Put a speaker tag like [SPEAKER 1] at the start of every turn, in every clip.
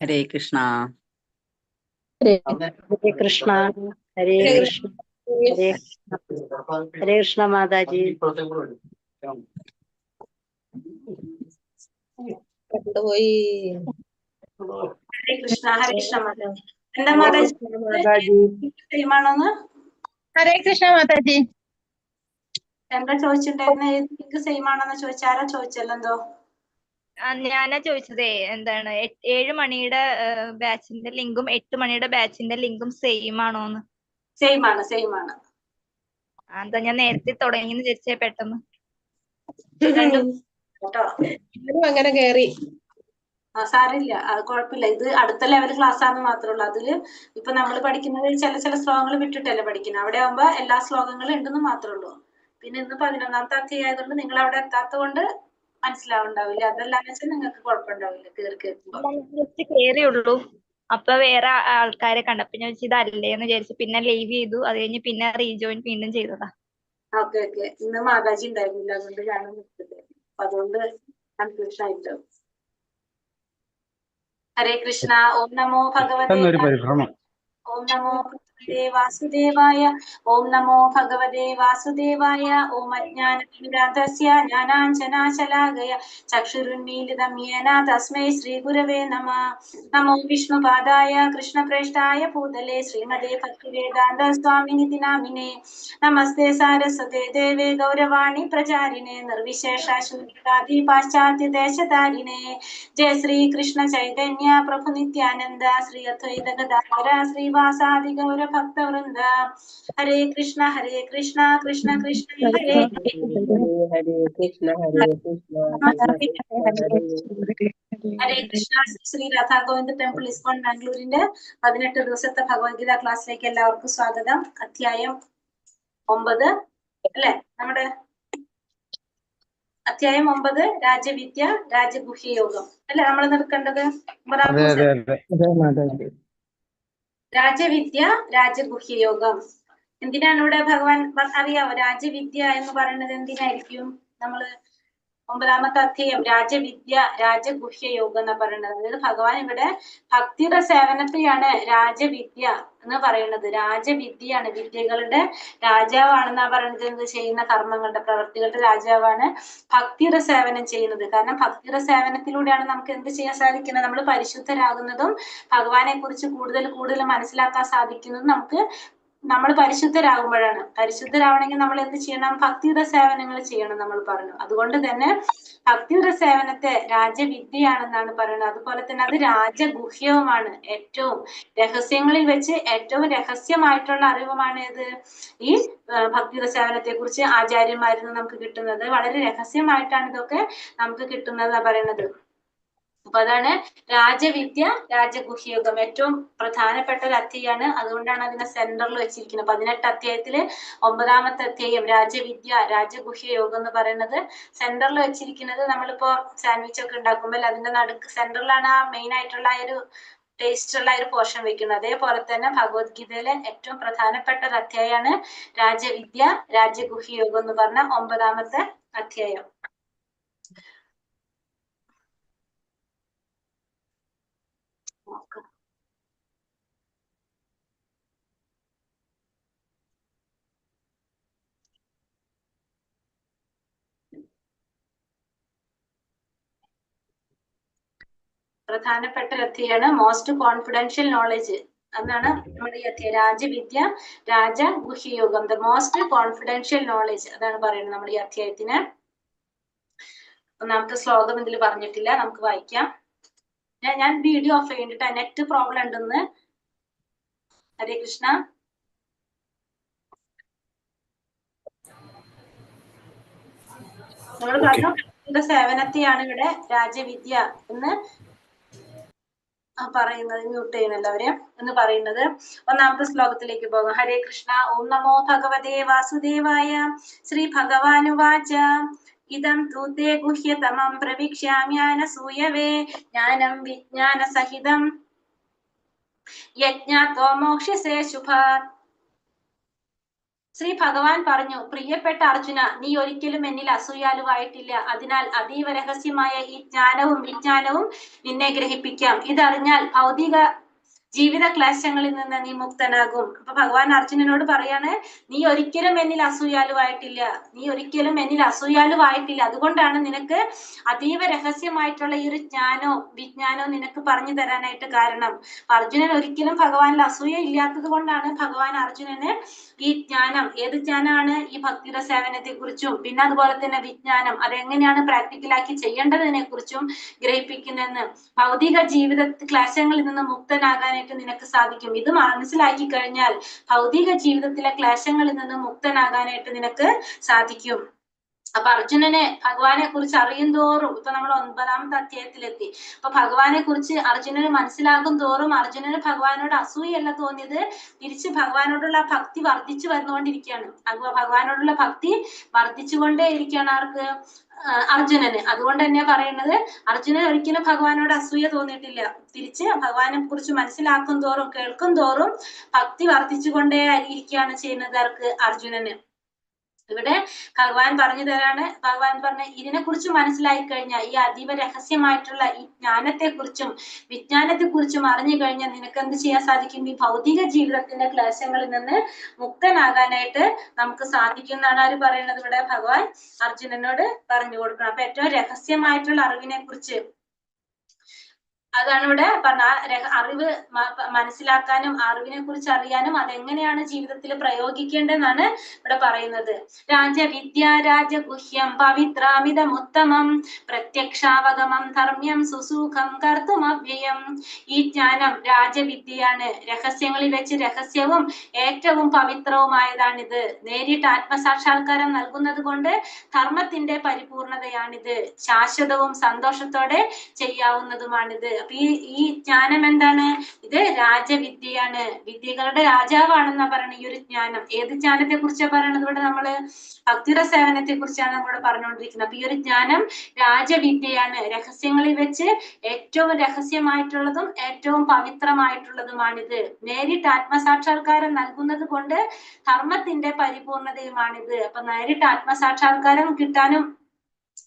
[SPEAKER 1] ഹരേ കൃഷ്ണ.
[SPEAKER 2] ഹരേ കൃഷ്ണ, ഹരേ കൃഷ്ണ, ഹരേ ഹരേ കൃഷ്ണ മാതാജി.
[SPEAKER 3] പോയി.
[SPEAKER 4] ഹരേ കൃഷ്ണ, ഹരേ കൃഷ്ണ മാതാജി. എന്താ മാതാജി,
[SPEAKER 2] മാതാജി?
[SPEAKER 4] സെയിം ആണോന്ന്?
[SPEAKER 3] ഹരേ കൃഷ്ണ മാതാജി.
[SPEAKER 4] എന്താ ചോദിച്ചിട്ടുണ്ടായിരുന്നെ? ഏത് ലിങ്ക് സെയിം ആണോന്ന് ചോദിച്ചാരാ ചോദിച്ചല്ലോ എന്തോ?
[SPEAKER 5] ഞാനാ ചോദിച്ചതേ. എന്താണ്, 7 മണിയുടെ ബാച്ചിന്റെ ലിങ്കും 8 മണിയുടെ ബാച്ചിന്റെ ലിങ്കും സെയിം ആണോന്ന്.
[SPEAKER 4] സെയിം ആണ്, സെയിം ആണ്.
[SPEAKER 5] എന്താ ഞാൻ നേരത്തെ തുടങ്ങിന്ന് വിചാരിച്ചേ പെട്ടെന്ന്.
[SPEAKER 4] രണ്ടും കേട്ടോ.
[SPEAKER 3] ഞാനും അങ്ങനെ കേറി.
[SPEAKER 4] ആ, സാരമില്ല, അത് കുഴപ്പമില്ല. ഇത് അടുത്ത ലെവൽ ക്ലാസ് ആണെന്ന് മാത്രമേ ഉള്ളൂ. അതില് ഇപ്പൊ നമ്മൾ പഠിക്കുന്നത് ചില ചില ശ്ലോകങ്ങൾ വിട്ടിട്ടല്ലേ പഠിക്കുന്നത്. അവിടെ ആവുമ്പോ എല്ലാ ശ്ലോകങ്ങളും ഉണ്ടെന്ന് മാത്രമേ ഉള്ളൂ. പിന്നെ ഇന്ന് 11-ാമത്തെ അധ്യായം ആയതുകൊണ്ട് നിങ്ങൾ അവിടെ എത്താത്തത് കൊണ്ട് മനസ്സിലാവുണ്ടാവില്ല. അതല്ലാന്ന് വെച്ചാൽ നിങ്ങൾക്ക് കുഴപ്പമുണ്ടാവില്ല കേറി കേൾക്കുമ്പോ.
[SPEAKER 5] ജസ്റ്റ് കേറിയുള്ളൂ. അപ്പൊ വേറെ ആൾക്കാരെ കണ്ടപ്പോ ഞാൻ വിചാരിച്ചു ഇതല്ലേന്ന് വിചാരിച്ചു. പിന്നെ ലീവ് ചെയ്തു. അത് കഴിഞ്ഞ് പിന്നെ റീജോയിൻ വീണ്ടും ചെയ്തതാ.
[SPEAKER 4] Okay okay. ഇന്ന് മാതാജി ഉണ്ടായിരുന്നില്ല, അതുകൊണ്ട് ഞാനും നിർത്തില്ലേ. അപ്പൊ അതുകൊണ്ട് കൺഫ്യൂഷൻ ആയിട്ട്. ഹരേ കൃഷ്ണ. ഓം നമോ ഭഗവതേ
[SPEAKER 6] പെട്ടെന്നൊരു പരിഭ്രമം.
[SPEAKER 4] ഓം നമോ ഭഗവതേ വാസുദേവായ, ഓം നമോ ഭഗവതേ വാസുദേവായ. ഓം അജ്ഞാനതിമിരാന്ധസ്യ ജ്ഞാനാഞ്ജനാശലാകയ ചക്ഷുരുന്മീലിതം യേന തസ്മൈ ശ്രീഗുരവേ നമഃ. നമോ വിഷ്ണുപാദായ കൃഷ്ണപ്രേഷ്ഠായ ഭൂതലേ ശ്രീമതേ ഭക്തിവേദാന്ത സ്വാമിനിതി നാമിനേ. നമസ്തേ സാരസ്വതേ ദേവേ ഗൗരവാണി പ്രചാരിണേ നിർവിശേഷ ശൂന്യവാദി പാശ്ചാത്യ ദേശതാരിണേ. ജയ ശ്രീ കൃഷ്ണ ചൈതന്യ പ്രഭു നിത്യാനന്ദ ശ്രീ അദ്വൈത ഗദാധര ശ്രീവാസാദി ഗൗര ഭക്തവൃന്ദ. ഹരേ കൃഷ്ണ ഹരേ കൃഷ്ണ കൃഷ്ണ കൃഷ്ണ ഹരേ
[SPEAKER 3] ഹരേ ഹരേ കൃഷ്ണ ഹരേ കൃഷ്ണ കൃഷ്ണ കൃഷ്ണ ഹരേ
[SPEAKER 4] ഹരേ കൃഷ്ണ. ശ്രീ രാധാ ഗോവിന്ദ ടെമ്പിൾ ഇസ്കോൺ ബാംഗ്ലൂരിന്റെ 18 ദിവസത്തെ ഭഗവത്ഗീത ക്ലാസ്സിലേക്ക് എല്ലാവർക്കും സ്വാഗതം. അധ്യായം 9 അല്ലെ? നമ്മുടെ അധ്യായം 9 രാജവിദ്യ രാജഗുഹ്യയോഗം അല്ലെ നമ്മൾ നിൽക്കേണ്ടത്?
[SPEAKER 6] അതെ
[SPEAKER 4] 9-ാമത്തെ
[SPEAKER 6] അതെ അതെ.
[SPEAKER 2] അതെ മാതാജി.
[SPEAKER 4] രാജവിദ്യ രാജഗുഹ്യയോഗം. എന്തിനാണ് ഇവിടെ ഭഗവാൻ അറിയാവോ? രാജവിദ്യ എന്ന് പറയുന്നത് എന്തിനായിരിക്കും? നമ്മള് 9-ാമത്തെ അധ്യായം രാജവിദ്യ രാജഗുഹ്യയോഗം എന്ന് പറയുന്നത്. അതായത് ഭഗവാൻ ഇവിടെ ഭക്തിയുടെ സേവനത്തെയാണ് രാജവിദ്യ എന്ന് പറയുന്നത്. രാജവിദ്യയാണ്, വിദ്യകളുടെ രാജാവാണെന്നാ പറയുന്നത്. എന്ത് ചെയ്യുന്ന കർമ്മങ്ങളുടെ പ്രവർത്തികളുടെ രാജാവാണ് ഭക്തിയുടെ സേവനം ചെയ്യുന്നത്. കാരണം ഭക്തിയുടെ സേവനത്തിലൂടെയാണ് നമുക്ക് എന്ത് ചെയ്യാൻ സാധിക്കുന്നത്? നമ്മൾ പരിശുദ്ധരാകുന്നതും ഭഗവാനെ കുറിച്ച് കൂടുതൽ കൂടുതൽ മനസ്സിലാക്കാൻ സാധിക്കുന്നതും നമുക്ക് നമ്മൾ പരിശുദ്ധരാകുമ്പോഴാണ്. പരിശുദ്ധരാവണമെങ്കിൽ നമ്മൾ എന്ത് ചെയ്യണം? ഭക്തിയുടെ സേവനങ്ങൾ ചെയ്യണം നമ്മൾ പറഞ്ഞു. അതുകൊണ്ട് തന്നെ ഭക്തിയുടെ സേവനത്തെ രാജവിദ്യയാണെന്നാണ് പറയുന്നത്. അതുപോലെ തന്നെ അത് രാജഗുഹ്യവുമാണ്. ഏറ്റവും രഹസ്യങ്ങളിൽ വെച്ച് ഏറ്റവും രഹസ്യമായിട്ടുള്ള അറിവുമാണ് ഏത്? ഈ ഭക്തിയുടെ സേവനത്തെ കുറിച്ച് ആചാര്യന്മാരിൽ നിന്ന് നമുക്ക് കിട്ടുന്നത്. വളരെ രഹസ്യമായിട്ടാണ് ഇതൊക്കെ നമുക്ക് കിട്ടുന്നതെന്നാ പറയുന്നത്. അപ്പൊ അതാണ് രാജവിദ്യ രാജഗുഹ്യയോഗം. ഏറ്റവും പ്രധാനപ്പെട്ട ഒരു അധ്യായമാണ്. അതുകൊണ്ടാണ് അതിനെ സെന്ററിൽ വെച്ചിരിക്കുന്നത്. 18 അധ്യായത്തില് 9-ാമത്തെ അധ്യായം രാജവിദ്യ രാജഗുഹ്യയോഗം എന്ന് പറയുന്നത് സെന്ററിൽ വെച്ചിരിക്കുന്നത്. നമ്മളിപ്പോ സാൻഡ്വിച്ച് ഒക്കെ ഉണ്ടാക്കുമ്പോൾ അതിന്റെ നടുക്ക് സെന്ററിലാണ് ആ മെയിൻ ആയിട്ടുള്ള ആ ഒരു ടേസ്റ്റ് ഉള്ള ഒരു പോർഷൻ വെക്കുന്നത്. അതേപോലെ തന്നെ ഭഗവത്ഗീതയിലെ ഏറ്റവും പ്രധാനപ്പെട്ട ഒരു അധ്യായമാണ് രാജവിദ്യ രാജഗുഹ്യയോഗം എന്ന് പറഞ്ഞ 9-ാമത്തെ അധ്യായം. പ്രധാനപ്പെട്ട ഒരു അധ്യായമാണ് മോസ്റ്റ് കോൺഫിഡൻഷ്യൽ നോളജ് എന്നാണ് നമ്മുടെ ഈ അധ്യായം. രാജവിദ്യ രാജഗുഹ്യയോഗം, the most confidential knowledge അതാണ് പറയുന്നത് നമ്മൾ ഈ അധ്യായത്തിന്. ഒന്നാമത്തെ ശ്ലോകം ഇതിൽ പറഞ്ഞിട്ടില്ല, നമുക്ക് വായിക്കാം. ഞാൻ വീഡിയോ ഓഫ് ചെയ്യണ്ടിട്ടാ, നെറ്റ് പ്രോബ്ലം ഉണ്ടെന്ന്. ഹരേ കൃഷ്ണ. നമ്മൾ പറഞ്ഞു സേവനത്തെയാണ് ഇവിടെ രാജവിദ്യ എന്ന് പറയുന്നത്. മ്യൂട്ട് ചെയ്യണം എന്ന് പറയുന്നത്. ഒന്നാമത്തെ ശ്ലോകത്തിലേക്ക് പോകാം. ഹരേ കൃഷ്ണ. ഓം നമോ ഭഗവതേ വാസുദേവായ. ശ്രീ ഭഗവാനുവാച. ഇദം തൂ തേ ഗുഹ്യതമം പ്രവിക്ഷ്യാമ്യാനസൂയവേ ജ്ഞാനം വിജ്ഞാന സഹിതം യജ്ഞാത്വോ മോക്ഷ്യസേ ശുഭാത്. ശ്രീ ഭഗവാൻ പറഞ്ഞു, പ്രിയപ്പെട്ട അർജുന, നീ ഒരിക്കലും എന്നിൽ അസൂയാലുവായിട്ടില്ല. അതിനാൽ അതീവ രഹസ്യമായ ഈ ജ്ഞാനവും വിജ്ഞാനവും നിന്നെ ഗ്രഹിപ്പിക്കാം. ഇതറിഞ്ഞാൽ ഭൗതിക ജീവിത ക്ലേശങ്ങളിൽ നിന്ന് നീ മുക്തനാകും. അപ്പൊ ഭഗവാൻ അർജുനനോട് പറയാണ്, നീ ഒരിക്കലും എന്നിൽ അസൂയാലുവായിട്ടില്ല, നീ ഒരിക്കലും എന്നിൽ അസൂയാലുവായിട്ടില്ല. അതുകൊണ്ടാണ് നിനക്ക് അതീവ രഹസ്യമായിട്ടുള്ള ഈ ഒരു ജ്ഞാനവും വിജ്ഞാനവും നിനക്ക് പറഞ്ഞു തരാനായിട്ട് കാരണം. അർജുനൻ ഒരിക്കലും ഭഗവാനിൽ അസൂയ ഇല്ലാത്തത് കൊണ്ടാണ് ഭഗവാൻ അർജുനന് ഈ ജ്ഞാനം, ഏത് ജ്ഞാനമാണ്, ഈ ഭക്തിയുടെ സേവനത്തെ കുറിച്ചും പിന്നെ അതുപോലെ തന്നെ വിജ്ഞാനം അതെങ്ങനെയാണ് പ്രാക്ടിക്കലാക്കി ചെയ്യേണ്ടതിനെ കുറിച്ചും ഗ്രഹിപ്പിക്കുന്നതെന്ന്. ഭൗതിക ജീവിത ക്ലേശങ്ങളിൽ നിന്ന് മുക്തനാകാനായിട്ട് നിനക്ക് സാധിക്കും. ഇത് മനസ്സിലാക്കി കഴിഞ്ഞാൽ ഭൗതിക ജീവിതത്തിലെ ക്ലേശങ്ങളിൽ നിന്ന് മുക്തനാകാനായിട്ട് നിനക്ക് സാധിക്കും. അപ്പൊ അർജുനനെ ഭഗവാനെ കുറിച്ച് അറിയും തോറും, ഇപ്പൊ നമ്മൾ 9-ാമത്തെ അധ്യായത്തിലെത്തി. അപ്പൊ ഭഗവാനെ കുറിച്ച് അർജുനന് മനസ്സിലാകും തോറും അർജുനന് ഭഗവാനോട് അസൂയല്ല തോന്നിയത്, തിരിച്ച് ഭഗവാനോടുള്ള ഭക്തി വർദ്ധിച്ചു വന്നുകൊണ്ടിരിക്കുകയാണ്. അപ്പൊ ഭഗവാനോടുള്ള ഭക്തി വർദ്ധിച്ചുകൊണ്ടേ ഇരിക്കുകയാണ് ആർക്ക്? അർജുനന്. അതുകൊണ്ട് തന്നെയാ പറയുന്നത്, അർജുനൻ ഒരിക്കലും ഭഗവാനോട് അസൂയ തോന്നിയിട്ടില്ല. തിരിച്ച് ഭഗവാനെ കുറിച്ച് മനസ്സിലാക്കും തോറും കേൾക്കും തോറും ഭക്തി വർദ്ധിച്ചുകൊണ്ടേ ഇരിക്കുകയാണ് ചെയ്യുന്നത് ആർക്ക്? അർജുനന്. ഇവിടെ ഭഗവാൻ പറഞ്ഞു തരാണ്. ഭഗവാൻ പറഞ്ഞ ഇതിനെ കുറിച്ച് മനസ്സിലായി കഴിഞ്ഞാൽ, ഈ അതീവ രഹസ്യമായിട്ടുള്ള ഈ ജ്ഞാനത്തെ കുറിച്ചും വിജ്ഞാനത്തെ കുറിച്ചും അറിഞ്ഞു കഴിഞ്ഞാൽ നിനക്ക് എന്ത് ചെയ്യാൻ സാധിക്കും? ഈ ഭൗതിക ജീവിതത്തിന്റെ ക്ലേശങ്ങളിൽ നിന്ന് മുക്തനാകാനായിട്ട് നമുക്ക് സാധിക്കും എന്നാണ് ആര് പറയുന്നത്? ഇവിടെ ഭഗവാൻ അർജുനനോട് പറഞ്ഞു കൊടുക്കണം. അപ്പൊ ഏറ്റവും രഹസ്യമായിട്ടുള്ള അറിവിനെ കുറിച്ച് അതാണ് ഇവിടെ പറഞ്ഞ. ആ അറിവ് മനസ്സിലാക്കാനും അറിവിനെ കുറിച്ച് അറിയാനും അതെങ്ങനെയാണ് ജീവിതത്തിൽ പ്രയോഗിക്കേണ്ടതെന്നാണ് ഇവിടെ പറയുന്നത്. രാജവിദ്യ രാജഗുഹ്യം പവിത്രാമിതമുത്തമം പ്രത്യക്ഷാവഗമം ധർമ്മ്യം സുസുഖം കർത്തുമവ്യയം. ഈ ജ്ഞാനം രാജവിദ്യയാണ്. രഹസ്യങ്ങളിൽ വെച്ച് രഹസ്യവും ഏറ്റവും പവിത്രവുമായതാണിത്. നേരിട്ട് ആത്മസാക്ഷാത്കാരം നൽകുന്നത് കൊണ്ട് ധർമ്മത്തിന്റെ പരിപൂർണതയാണിത്. ശാശ്വതവും സന്തോഷത്തോടെ ചെയ്യാവുന്നതുമാണിത്. അപ്പൊ ഈ ജ്ഞാനം എന്താണ്? ഇത് രാജവിദ്യയാണ്. വിദ്യകളുടെ രാജാവാണെന്നാ പറയണത് ഈ ഒരു ജ്ഞാനം. ഏത് ജ്ഞാനത്തെ കുറിച്ചാ പറയണത്? ഇവിടെ നമ്മള് ഭക്തിയുടെ സേവനത്തെ കുറിച്ചാണ് നമ്മളിവിടെ പറഞ്ഞുകൊണ്ടിരിക്കുന്നത്. അപ്പൊ ഈ ഒരു ജ്ഞാനം രാജവിദ്യയാണ്. രഹസ്യങ്ങളിൽ വെച്ച് ഏറ്റവും രഹസ്യമായിട്ടുള്ളതും ഏറ്റവും പവിത്രമായിട്ടുള്ളതുമാണിത്. നേരിട്ട് ആത്മസാക്ഷാത്കാരം നൽകുന്നത് കൊണ്ട് ധർമ്മത്തിന്റെ പരിപൂർണതയുമാണിത്. അപ്പൊ നേരിട്ട് ആത്മസാക്ഷാത്കാരം കിട്ടാനും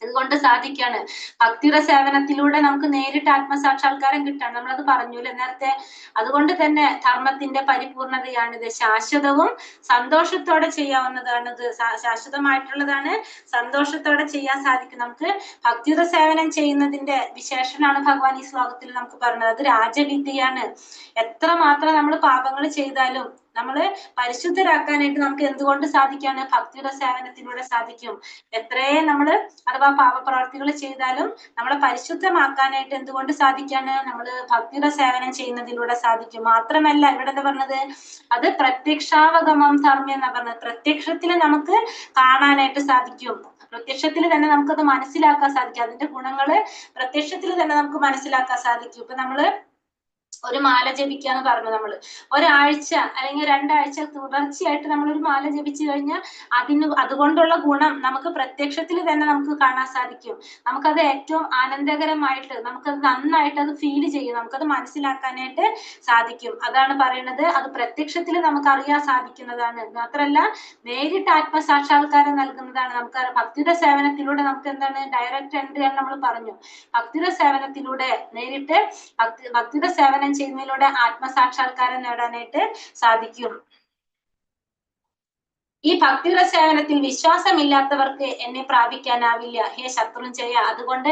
[SPEAKER 4] ഇതുകൊണ്ട് സാധിക്കാണ്. ഭക്തിയുടെ സേവനത്തിലൂടെ നമുക്ക് നേരിട്ട് ആത്മസാക്ഷാത്കാരം കിട്ടാണ്. നമ്മളത് പറഞ്ഞുല്ലേ നേരത്തെ. അതുകൊണ്ട് തന്നെ ധർമ്മത്തിന്റെ പരിപൂർണതയാണിത്. ശാശ്വതവും സന്തോഷത്തോടെ ചെയ്യാവുന്നതാണിത്. ശാശ്വതമായിട്ടുള്ളതാണ്, സന്തോഷത്തോടെ ചെയ്യാൻ സാധിക്കും. നമുക്ക് ഭക്തിയുടെ സേവനം ചെയ്യുന്നതിന്റെ വിശേഷനാണ് ഭഗവാൻ ഈ ശ്ലോകത്തിൽ നമുക്ക് പറഞ്ഞത്. അത് രാജവിദ്യയാണ്. എത്ര മാത്രം നമ്മൾ പാപങ്ങൾ ചെയ്താലും നമ്മള് പരിശുദ്ധരാക്കാനായിട്ട് നമുക്ക് എന്തുകൊണ്ട് സാധിക്കാണ്? ഭക്തിയുടെ സേവനത്തിലൂടെ സാധിക്കും. എത്രയും നമ്മള് അഥവാ പാപപ്രവർത്തികൾ ചെയ്താലും നമ്മളെ പരിശുദ്ധമാക്കാനായിട്ട് എന്തുകൊണ്ട് സാധിക്കാണ്? നമ്മള് ഭക്തിയുടെ സേവനം ചെയ്യുന്നതിലൂടെ സാധിക്കും. മാത്രമല്ല ഇവിടെ എന്താ പറഞ്ഞത്? അത് പ്രത്യക്ഷാവഗമം ധർമ്മം എന്നാ പറഞ്ഞത്. പ്രത്യക്ഷത്തില് നമുക്ക് കാണാനായിട്ട് സാധിക്കും. പ്രത്യക്ഷത്തിൽ തന്നെ നമുക്കത് മനസ്സിലാക്കാൻ സാധിക്കും. അതിന്റെ ഗുണങ്ങള് പ്രത്യക്ഷത്തിൽ തന്നെ നമുക്ക് മനസ്സിലാക്കാൻ സാധിക്കും. ഇപ്പൊ നമ്മള് ഒരു മാല ജപിക്കാന്ന് പറഞ്ഞു. നമ്മള് ഒരാഴ്ച അല്ലെങ്കിൽ രണ്ടാഴ്ച തുടർച്ചയായിട്ട് നമ്മളൊരു മാല ജപിച്ചു കഴിഞ്ഞാൽ അതുകൊണ്ടുള്ള ഗുണം നമുക്ക് പ്രത്യക്ഷത്തിൽ തന്നെ നമുക്ക് കാണാൻ സാധിക്കും. നമുക്കത് ഏറ്റവും ആനന്ദകരമായിട്ട് നമുക്കത് നന്നായിട്ട് അത് ഫീൽ ചെയ്യും. നമുക്കത് മനസ്സിലാക്കാനായിട്ട് സാധിക്കും. അതാണ് പറയുന്നത്. അത് പ്രത്യക്ഷത്തിൽ നമുക്ക് അറിയാൻ സാധിക്കുന്നതാണ്. മാത്രല്ല നേരിട്ട് ആത്മസാക്ഷാത്കാരം നൽകുന്നതാണ്. നമുക്ക് ഭക്തിയുടെ സേവനത്തിലൂടെ നമുക്ക് എന്താണ് ഡയറക്റ്റ് എൻട്രി ആണ് നമ്മൾ പറഞ്ഞു. ഭക്തിയുടെ സേവനത്തിലൂടെ നേരിട്ട് ഭക്തിയുടെ സേവനം ചെയ്യുന്നതിലൂടെ ആത്മസാക്ഷാത്കാരം നേടാനായിട്ട് സാധിക്കും. ഈ ഭക്തിയുടെ സേവനത്തിൽ വിശ്വാസമില്ലാത്തവർക്ക് എന്നെ പ്രാപിക്കാനാവില്ല ഹേ ശത്രുഞ്ജയ. അതുകൊണ്ട്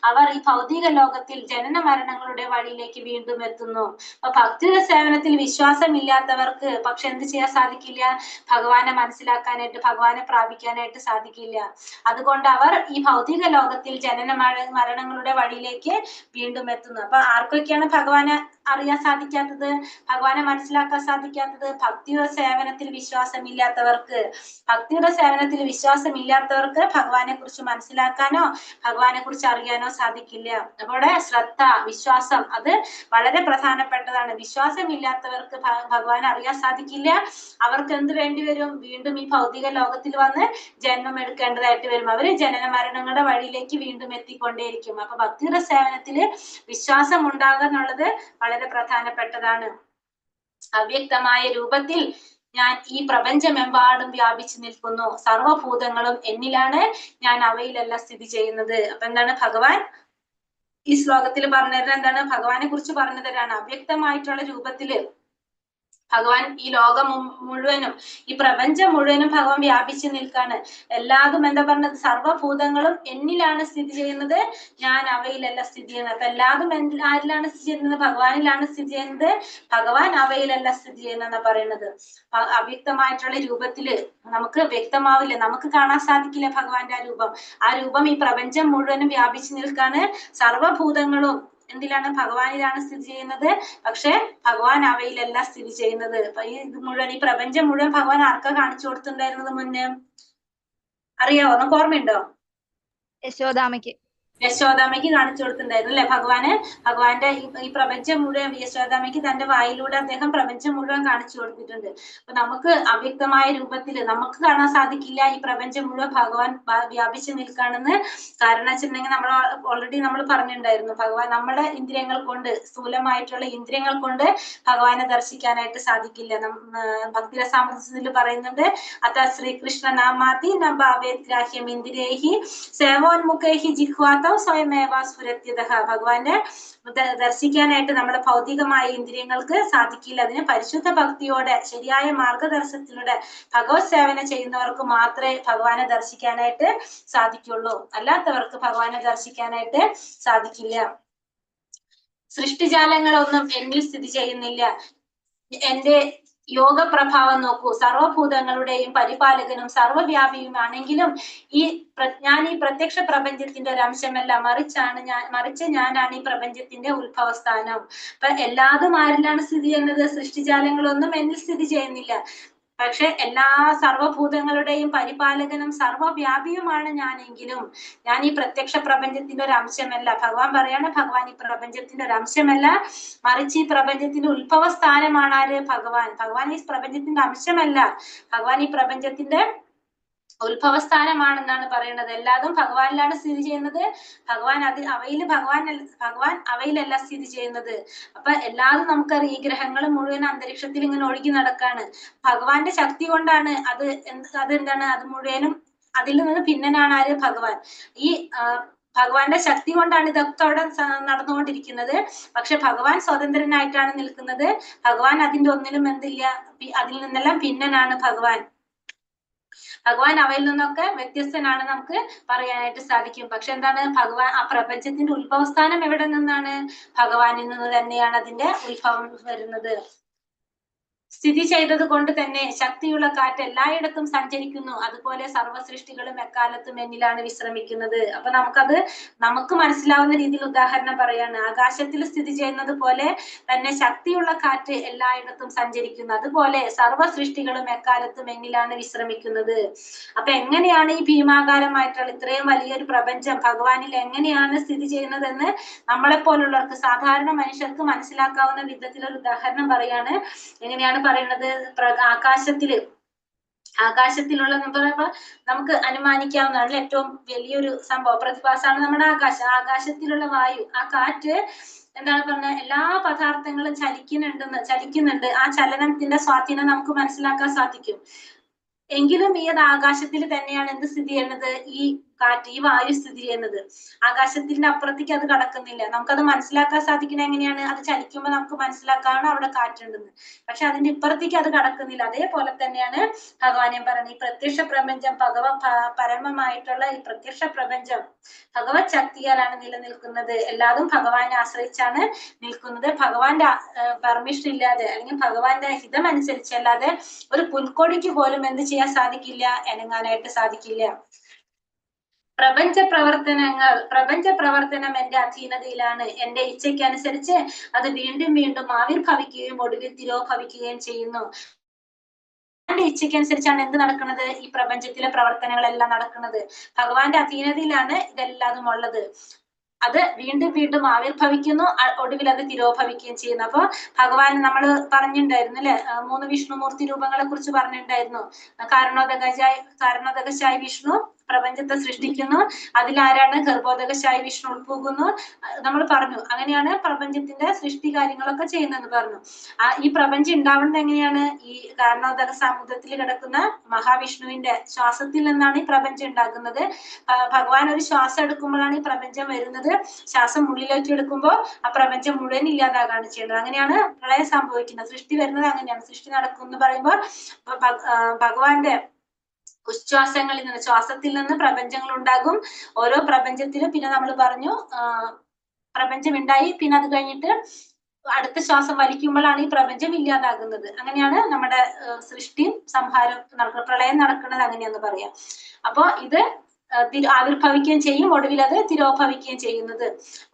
[SPEAKER 4] അവർ ഈ ഭൗതിക ലോകത്തിൽ ജനന മരണങ്ങളുടെ വഴിയിലേക്ക് വീണ്ടും എത്തുന്നു. അപ്പൊ ഭക്തിയുടെ സേവനത്തിൽ വിശ്വാസമില്ലാത്തവർക്ക് പക്ഷെ എന്ത് ചെയ്യാൻ സാധിക്കില്ല? ഭഗവാനെ മനസ്സിലാക്കാനായിട്ട് ഭഗവാനെ പ്രാപിക്കാനായിട്ട് സാധിക്കില്ല. അതുകൊണ്ട് അവർ ഈ ഭൗതിക ലോകത്തിൽ ജനന മരണങ്ങളുടെ വഴിയിലേക്ക് വീണ്ടും എത്തുന്നു. അപ്പൊ ആർക്കൊക്കെയാണ് ഭഗവാനെ അറിയാൻ സാധിക്കാത്തത്, ഭഗവാനെ മനസ്സിലാക്കാൻ സാധിക്കാത്തത്? ഭക്തിയുടെ സേവനത്തിൽ വിശ്വാസമില്ലാത്തവർക്ക്. ഭക്തിയുടെ സേവനത്തിൽ വിശ്വാസമില്ലാത്തവർക്ക് ഭഗവാനെ കുറിച്ച് മനസ്സിലാക്കാനോ ഭഗവാനെ കുറിച്ച് അറിയാനോ സാധിക്കില്ല. അവിടെ ശ്രദ്ധ, വിശ്വാസം അത് വളരെ പ്രധാനപ്പെട്ടതാണ്. വിശ്വാസമില്ലാത്തവർക്ക് ഭഗവാനെ അറിയാൻ സാധിക്കില്ല. അവർക്ക് എന്ത് വേണ്ടി വരും? വീണ്ടും ഈ ഭൗതിക ലോകത്തിൽ വന്ന് ജന്മം എടുക്കേണ്ടതായിട്ട് വരും. അവര് ജനന മരണങ്ങളുടെ വഴിയിലേക്ക് വീണ്ടും എത്തിക്കൊണ്ടേയിരിക്കും. അപ്പൊ ഭക്തിയുടെ സേവനത്തില് വിശ്വാസം ഉണ്ടാകുക എന്നുള്ളത് വളരെ പ്രധാനപ്പെട്ടതാണ്. അവ്യക്തമായ രൂപത്തിൽ ഞാൻ ഈ പ്രപഞ്ചമെമ്പാടും വ്യാപിച്ചു നിൽക്കുന്നു. സർവഭൂതങ്ങളും എന്നിലാണ്, ഞാൻ അവയിലല്ല സ്ഥിതി ചെയ്യുന്നത്. അപ്പൊ എന്താണ് ഭഗവാൻ ഈ ശ്ലോകത്തിൽ പറഞ്ഞു തരുന്നത്? എന്താണ് ഭഗവാനെ കുറിച്ച് പറഞ്ഞു തരാണ്. അവ്യക്തമായിട്ടുള്ള രൂപത്തില് ഭഗവാൻ ഈ ലോകം മുഴുവനും, ഈ പ്രപഞ്ചം മുഴുവനും ഭഗവാൻ വ്യാപിച്ചു നിൽക്കാണ്. എല്ലാതും എന്താ പറഞ്ഞത്? സർവഭൂതങ്ങളും എന്നിലാണ് സ്ഥിതി ചെയ്യുന്നത്, ഞാൻ അവയിലല്ല സ്ഥിതി ചെയ്യുന്നത്. അപ്പൊ എല്ലാതും ആരിലാണ് സ്ഥിതി ചെയ്യുന്നത്? ഭഗവാനിലാണ് സ്ഥിതി ചെയ്യുന്നത്. ഭഗവാൻ അവയിലല്ല സ്ഥിതി ചെയ്യുന്നതെന്നാ പറയുന്നത്. അവ്യക്തമായിട്ടുള്ള രൂപത്തില് നമുക്ക് വ്യക്തമാവില്ല, നമുക്ക് കാണാൻ സാധിക്കില്ല ഭഗവാന്റെ ആ രൂപം. ആ രൂപം ഈ പ്രപഞ്ചം മുഴുവനും വ്യാപിച്ചു നിൽക്കാണ്. സർവഭൂതങ്ങളും എന്തിലാണ്? ഭഗവാനിലാണ് സ്ഥിതി ചെയ്യുന്നത്. പക്ഷെ ഭഗവാൻ അവയിലല്ല സ്ഥിതി ചെയ്യുന്നത്. അപ്പൊ ഈ ഇത് മുഴുവൻ, ഈ പ്രപഞ്ചം മുഴുവൻ ഭഗവാൻ ആർക്കാ കാണിച്ചു കൊടുത്തിട്ടുണ്ടായിരുന്നത് മുന്നേ? അറിയാവോ? നമുക്ക് ഓർമ്മയുണ്ടോ?
[SPEAKER 5] യശോദാമയ്ക്ക്.
[SPEAKER 4] യശോദാമയ്ക്ക് കാണിച്ചു കൊടുത്തിട്ടുണ്ടായിരുന്നു അല്ലെ? ഭഗവാന് ഭഗവാന്റെ ഈ പ്രപഞ്ചം മുഴുവൻ യശോദാമയ്ക്ക് തന്റെ വായിലൂടെ അദ്ദേഹം പ്രപഞ്ചം മുഴുവൻ കാണിച്ചു കൊടുത്തിട്ടുണ്ട്. അപ്പൊ നമുക്ക് അവ്യക്തമായ രൂപത്തില് നമുക്ക് കാണാൻ സാധിക്കില്ല ഈ പ്രപഞ്ചം മുഴുവൻ ഭഗവാൻ വ്യാപിച്ചു നിൽക്കാണെന്ന്. കാരണം വെച്ചിട്ടുണ്ടെങ്കിൽ നമ്മൾ ഓൾറെഡി നമ്മൾ പറഞ്ഞിട്ടുണ്ടായിരുന്നു, ഭഗവാൻ നമ്മുടെ ഇന്ദ്രിയങ്ങൾ കൊണ്ട്, സ്ഥൂലമായിട്ടുള്ള ഇന്ദ്രിയങ്ങൾ കൊണ്ട് ഭഗവാനെ ദർശിക്കാനായിട്ട് സാധിക്കില്ല. ഭക്തിരസാമൃതത്തിൽ പറയുന്നുണ്ട്, അത ശ്രീകൃഷ്ണ നാമാതി ന ഭാവേത് ഗ്രാഹ്യം ഇന്ദ്രിയൈഹി സേവോന്മുഖൈഹി ജിഹ്വാതൗ സ്വയമേവ സ്ഫുരത്യതഃ. ഭഗവാനെ ദർശിക്കാനായിട്ട് നമ്മുടെ ഭൗതികമായ ഇന്ദ്രിയങ്ങൾക്ക് സാധിക്കില്ല. അതിന് പരിശുദ്ധ ഭക്തിയോടെ ശരിയായ മാർഗദർശനത്തിലൂടെ ഭഗവത് സേവന ചെയ്യുന്നവർക്ക് മാത്രമേ ഭഗവാനെ ദർശിക്കാനായിട്ട് സാധിക്കുള്ളൂ. അല്ലാത്തവർക്ക് ഭഗവാനെ ദർശിക്കാനായിട്ട് സാധിക്കില്ല. സൃഷ്ടിജാലങ്ങളൊന്നും എന്നിൽ സ്ഥിതി ചെയ്യുന്നില്ല. എന്റെ യോഗപ്രഭാവം നോക്കൂ. സർവഭൂതങ്ങളുടെയും പരിപാലകനും സർവവ്യാപിയുമാണെങ്കിലും ഞാൻ ഈ പ്രത്യക്ഷ പ്രപഞ്ചത്തിന്റെ ഒരു അംശമല്ല, മറിച്ച് ഞാനാണ് ഈ പ്രപഞ്ചത്തിന്റെ ഉത്ഭവസ്ഥാനം. അപ്പൊ എല്ലാതും ആരിലാണ് സ്ഥിതി ചെയ്യുന്നത്? സൃഷ്ടിജാലങ്ങളൊന്നും എന്നിൽ സ്ഥിതി ചെയ്യുന്നില്ല. പക്ഷെ എല്ലാ സർവഭൂതങ്ങളുടെയും പരിപാലകനും സർവവ്യാപിയുമാണ് ഞാനെങ്കിലും ഞാൻ ഈ പ്രത്യക്ഷ പ്രപഞ്ചത്തിന്റെ ഒരു അംശമല്ല. ഭഗവാൻ പറയാണ്, ഭഗവാൻ ഈ പ്രപഞ്ചത്തിന്റെ ഒരു അംശമല്ല, മറിച്ച് ഈ പ്രപഞ്ചത്തിന്റെ ഉത്ഭവസ്ഥാനമാണ് ആര്? ഭഗവാൻ. ഭഗവാൻ ഈ പ്രപഞ്ചത്തിന്റെ അംശമല്ല, ഭഗവാൻ ഈ പ്രപഞ്ചത്തിന്റെ ഉത്ഭവസ്ഥാനമാണെന്നാണ് പറയുന്നത്. എല്ലാതും ഭഗവാനിലാണ് സ്ഥിതി ചെയ്യുന്നത്. ഭഗവാൻ അത് അവയിൽ ഭഗവാൻ ഭഗവാൻ അവയിലല്ല സ്ഥിതി ചെയ്യുന്നത്. അപ്പൊ എല്ലാതും നമുക്കറിയാം, ഈ ഗ്രഹങ്ങൾ മുഴുവൻ അന്തരീക്ഷത്തിൽ ഇങ്ങനെ ഒഴുകി നടക്കാണ്. ഭഗവാന്റെ ശക്തി കൊണ്ടാണ് അത്. അതെന്താണ്? അത് മുഴുവനും അതിൽ നിന്ന് ഭിന്നനാണ് ആര്? ഭഗവാൻ. ഈ ഭഗവാന്റെ ശക്തി കൊണ്ടാണ് ഇതൊക്കെ അവിടെ നടന്നുകൊണ്ടിരിക്കുന്നത്. പക്ഷെ ഭഗവാൻ സ്വതന്ത്രനായിട്ടാണ് നിൽക്കുന്നത്. ഭഗവാൻ അതിന്റെ ഒന്നിലും എന്തില്ല, അതിൽ നിന്നെല്ലാം ഭിന്നനാണ് ഭഗവാൻ. ഭഗവാൻ അവയിൽ നിന്നൊക്കെ വ്യത്യസ്തനാണ് നമുക്ക് പറയാനായിട്ട് സാധിക്കും. പക്ഷെ എന്താണ്? ഭഗവാൻ ആ പ്രപഞ്ചത്തിന്റെ ഉത്ഭവസ്ഥാനം എവിടെ നിന്നാണ്? ഭഗവാനിൽ നിന്ന് തന്നെയാണ് അതിന്റെ ഉത്ഭവം വരുന്നത്. സ്ഥിതി ചെയ്തത് കൊണ്ട് തന്നെ ശക്തിയുള്ള കാറ്റ് എല്ലായിടത്തും സഞ്ചരിക്കുന്നു. അതുപോലെ സർവ്വസൃഷ്ടികളും എക്കാലത്തും എന്നിലാണ് വിശ്രമിക്കുന്നത്. അപ്പൊ നമുക്കത് നമുക്ക് മനസ്സിലാവുന്ന രീതിയിൽ ഉദാഹരണം പറയാണ്. ആകാശത്തിൽ സ്ഥിതി ചെയ്യുന്നത് പോലെ തന്നെ ശക്തിയുള്ള കാറ്റ് എല്ലായിടത്തും സഞ്ചരിക്കുന്നു. അതുപോലെ സർവ്വസൃഷ്ടികളും എക്കാലത്തും എന്നിലാണ് വിശ്രമിക്കുന്നത്. അപ്പൊ എങ്ങനെയാണ് ഈ ഭീമാകാരമായിട്ടുള്ള ഇത്രയും വലിയൊരു പ്രപഞ്ചം ഭഗവാനിൽ എങ്ങനെയാണ് സ്ഥിതി ചെയ്യുന്നതെന്ന് നമ്മളെ പോലുള്ളവർക്ക്, സാധാരണ മനുഷ്യർക്ക് മനസ്സിലാക്കാവുന്ന വിധത്തിലൊരു ഉദാഹരണം പറയാണ്. എങ്ങനെയാണ് പറയുന്നത്? ആകാശത്തിലുള്ള നമുക്ക് അനുമാനിക്കാവുന്നതാണ് ഏറ്റവും വലിയൊരു സംഭവം പ്രതിഭാസമാണ് നമ്മുടെ ആകാശം. ആകാശത്തിലുള്ള വായു, ആ കാറ്റ് എന്താണ് പറഞ്ഞത്? എല്ലാ പദാർത്ഥങ്ങളും ചലിക്കുന്നുണ്ട്. ആ ചലനത്തിന്റെ സ്വാധീനം നമുക്ക് മനസ്സിലാക്കാൻ സാധിക്കും. എങ്കിലും ഈ ആകാശത്തിൽ തന്നെയാണ് എന്ത് സ്ഥിതി ചെയ്യുന്നത്? ഈ കാറ്റ്, ഈ വായു സ്ഥിതി ചെയ്യുന്നത്. ആകാശത്തിന്റെ അപ്പുറത്തേക്ക് അത് കടക്കുന്നില്ല. നമുക്കത് മനസ്സിലാക്കാൻ സാധിക്കുന്നത് എങ്ങനെയാണ്? അത് ചലിക്കുമ്പോ നമുക്ക് മനസ്സിലാക്കാണ് അവിടെ കാറ്റുണ്ടെന്ന്. പക്ഷെ അതിന്റെ ഇപ്പുറത്തേക്ക് അത് കടക്കുന്നില്ല. അതേപോലെ തന്നെയാണ് ഭഗവാനെ പറയുന്നത്. ഈ പ്രത്യക്ഷ പ്രപഞ്ചം, പരമമായിട്ടുള്ള ഈ പ്രത്യക്ഷ പ്രപഞ്ചം ഭഗവത് ശക്തിയാലാണ് നിലനിൽക്കുന്നത്. എല്ലാതും ഭഗവാനെ ആശ്രയിച്ചാണ് നിൽക്കുന്നത്. ഭഗവാന്റെ പെർമിഷൻ ഇല്ലാതെ അല്ലെങ്കിൽ ഭഗവാന്റെ ഹിതമനുസരിച്ചല്ലാതെ ഒരു പുൽക്കൊടിക്ക് പോലും എന്ത് ചെയ്യാൻ സാധിക്കില്ല? അനങ്ങാനായിട്ട് സാധിക്കില്ല. പ്രപഞ്ച പ്രവർത്തനം എന്റെ അധീനതയിലാണ്. എന്റെ ഇച്ഛയ്ക്കനുസരിച്ച് അത് വീണ്ടും വീണ്ടും ആവിർഭവിക്കുകയും ഒടുവിൽ തിരോഭവിക്കുകയും ചെയ്യുന്നു. ഭഗവാന്റെ ഇച്ഛയ്ക്കനുസരിച്ചാണ് എന്ത് നടക്കുന്നത്? ഈ പ്രപഞ്ചത്തിലെ പ്രവർത്തനങ്ങളെല്ലാം നടക്കുന്നത്. ഭഗവാന്റെ അധീനതയിലാണ് ഇതെല്ലാതും ഉള്ളത്. അത് വീണ്ടും വീണ്ടും ആവിർഭവിക്കുന്നു, ഒടുവിൽ അത് തിരോഭവിക്കുകയും ചെയ്യുന്നു. അപ്പൊ ഭഗവാൻ നമ്മൾ പറഞ്ഞിട്ടുണ്ടായിരുന്നു അല്ലെ, 3 വിഷ്ണുമൂർത്തി രൂപങ്ങളെ കുറിച്ച് പറഞ്ഞിട്ടുണ്ടായിരുന്നു. കാരണോദകശായി വിഷ്ണു, പ്രപഞ്ചത്തെ സൃഷ്ടിക്കുന്നു. അതിലാരാണ്? ഗർഭോദകശായി വിഷ്ണു ഉൾപോകുന്നു നമ്മൾ പറഞ്ഞു. അങ്ങനെയാണ് പ്രപഞ്ചത്തിന്റെ സൃഷ്ടി കാര്യങ്ങളൊക്കെ ചെയ്യുന്നതെന്ന് പറഞ്ഞു. ഈ പ്രപഞ്ചം ഉണ്ടാവുന്നത് എങ്ങനെയാണ്? ഈ കാരണോദക സമുദ്രത്തിൽ കിടക്കുന്ന മഹാവിഷ്ണുവിന്റെ ശ്വാസത്തിൽ നിന്നാണ് ഈ പ്രപഞ്ചം ഉണ്ടാകുന്നത്. ഭഗവാൻ ഒരു ശ്വാസം എടുക്കുമ്പോഴാണ് ഈ പ്രപഞ്ചം വരുന്നത്. ശ്വാസം ഉള്ളിലേക്ക് എടുക്കുമ്പോൾ ആ പ്രപഞ്ചം മുഴുവൻ ഇല്ലാതാകാണ് ചെയ്യുന്നത്. അങ്ങനെയാണ് പ്രളയം സംഭവിക്കുന്നത്. സൃഷ്ടി വരുന്നത് അങ്ങനെയാണ്. സൃഷ്ടി നടക്കും എന്ന് പറയുമ്പോൾ ഭഗവാന്റെ ഉച്ഛ്വാസങ്ങളിൽ നിന്ന്, ശ്വാസത്തിൽ നിന്ന് പ്രപഞ്ചങ്ങൾ ഉണ്ടാകും. ഓരോ പ്രപഞ്ചത്തിലും പിന്നെ നമ്മൾ പറഞ്ഞു പ്രപഞ്ചം ഉണ്ടായി, പിന്നെ അത് കഴിഞ്ഞിട്ട് അടുത്ത ശ്വാസം വലിക്കുമ്പോഴാണ് ഈ പ്രപഞ്ചം ഇല്ലാതാകുന്നത്. അങ്ങനെയാണ് നമ്മുടെ സൃഷ്ടിയും സംഹാരം നടക്കുന്നത്, പ്രളയം നടക്കുന്നത് അങ്ങനെയാന്ന് പറയാം. അപ്പൊ ഇത് ആവിർഭവിക്കുകയും ചെയ്യും, ഒടുവിൽ അത് തിരോഭവിക്കുകയും ചെയ്യുന്നത്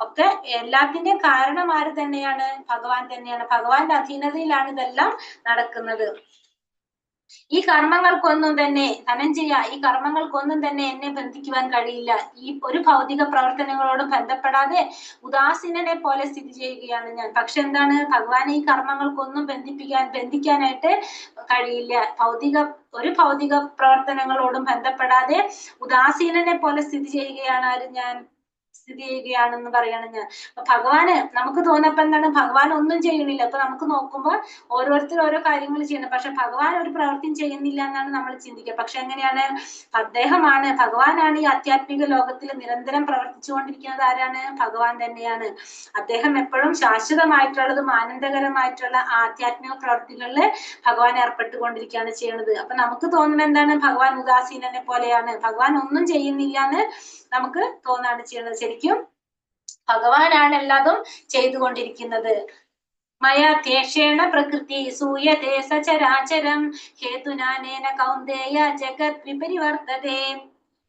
[SPEAKER 4] ഒക്കെ എല്ലാത്തിന്റെയും കാരണം ആര് തന്നെയാണ്? ഭഗവാൻ തന്നെയാണ്. ഭഗവാന്റെ അധീനതയിലാണ് ഇതെല്ലാം നടക്കുന്നത്. ഈ കർമ്മങ്ങൾക്കൊന്നും തന്നെ ധനഞ്ജയ, ഈ കർമ്മങ്ങൾക്കൊന്നും തന്നെ എന്നെ ബന്ധിക്കുവാൻ കഴിയില്ല. ഈ ഒരു ഭൗതിക പ്രവർത്തനങ്ങളോടും ബന്ധപ്പെടാതെ ഉദാസീനനെ പോലെ സ്ഥിതി ചെയ്യുകയാണ് ഞാൻ. പക്ഷെ എന്താണ്? ഭഗവാനെ ഈ കർമ്മങ്ങൾക്കൊന്നും ബന്ധിക്കാനായിട്ട് കഴിയില്ല. ഒരു ഭൗതിക പ്രവർത്തനങ്ങളോടും ബന്ധപ്പെടാതെ ഉദാസീനനെ പോലെ സ്ഥിതി ചെയ്യുകയാണ് ആര്? ഞാൻ സ്ഥിതി ചെയ്യുകയാണെന്ന് പറയാണ് ഞാൻ. അപ്പൊ ഭഗവാന് നമുക്ക് തോന്നപ്പോ എന്താണ്? ഭഗവാൻ ഒന്നും ചെയ്യണില്ല. അപ്പൊ നമുക്ക് നോക്കുമ്പോ ഓരോരുത്തരും ഓരോ കാര്യങ്ങൾ ചെയ്യണം, പക്ഷെ ഭഗവാൻ ഒരു പ്രവൃത്തിയും ചെയ്യുന്നില്ല എന്നാണ് നമ്മൾ ചിന്തിക്കുക. പക്ഷെ എങ്ങനെയാണ്? അദ്ദേഹമാണ്, ഭഗവാനാണ് ഈ ആധ്യാത്മിക ലോകത്തിൽ നിരന്തരം പ്രവർത്തിച്ചുകൊണ്ടിരിക്കുന്നത്. ആരാണ്? ഭഗവാൻ തന്നെയാണ്. അദ്ദേഹം എപ്പോഴും ശാശ്വതമായിട്ടുള്ളതും ആനന്ദകരമായിട്ടുള്ള ആധ്യാത്മിക പ്രവർത്തികളില് ഭഗവാൻ ഏർപ്പെട്ടുകൊണ്ടിരിക്കുകയാണ് ചെയ്യുന്നത്. അപ്പൊ നമുക്ക് തോന്നുന്നത് എന്താണ്? ഭഗവാൻ ഉദാസീനനെ പോലെയാണ്, ഭഗവാൻ ഒന്നും ചെയ്യുന്നില്ല എന്ന് നമുക്ക് തോന്നാണ് ചെയ്യുന്നത്. ശരിക്കും ഭഗവാനാണ് എല്ലാതും ചെയ്തുകൊണ്ടിരിക്കുന്നത്. മയാ തേഷേണ പ്രകൃതി സൂയതേ സചരാചരം ഹേതുനാനേന കൗന്ദേയ ജഗത് വിപരിവർത്തതേ.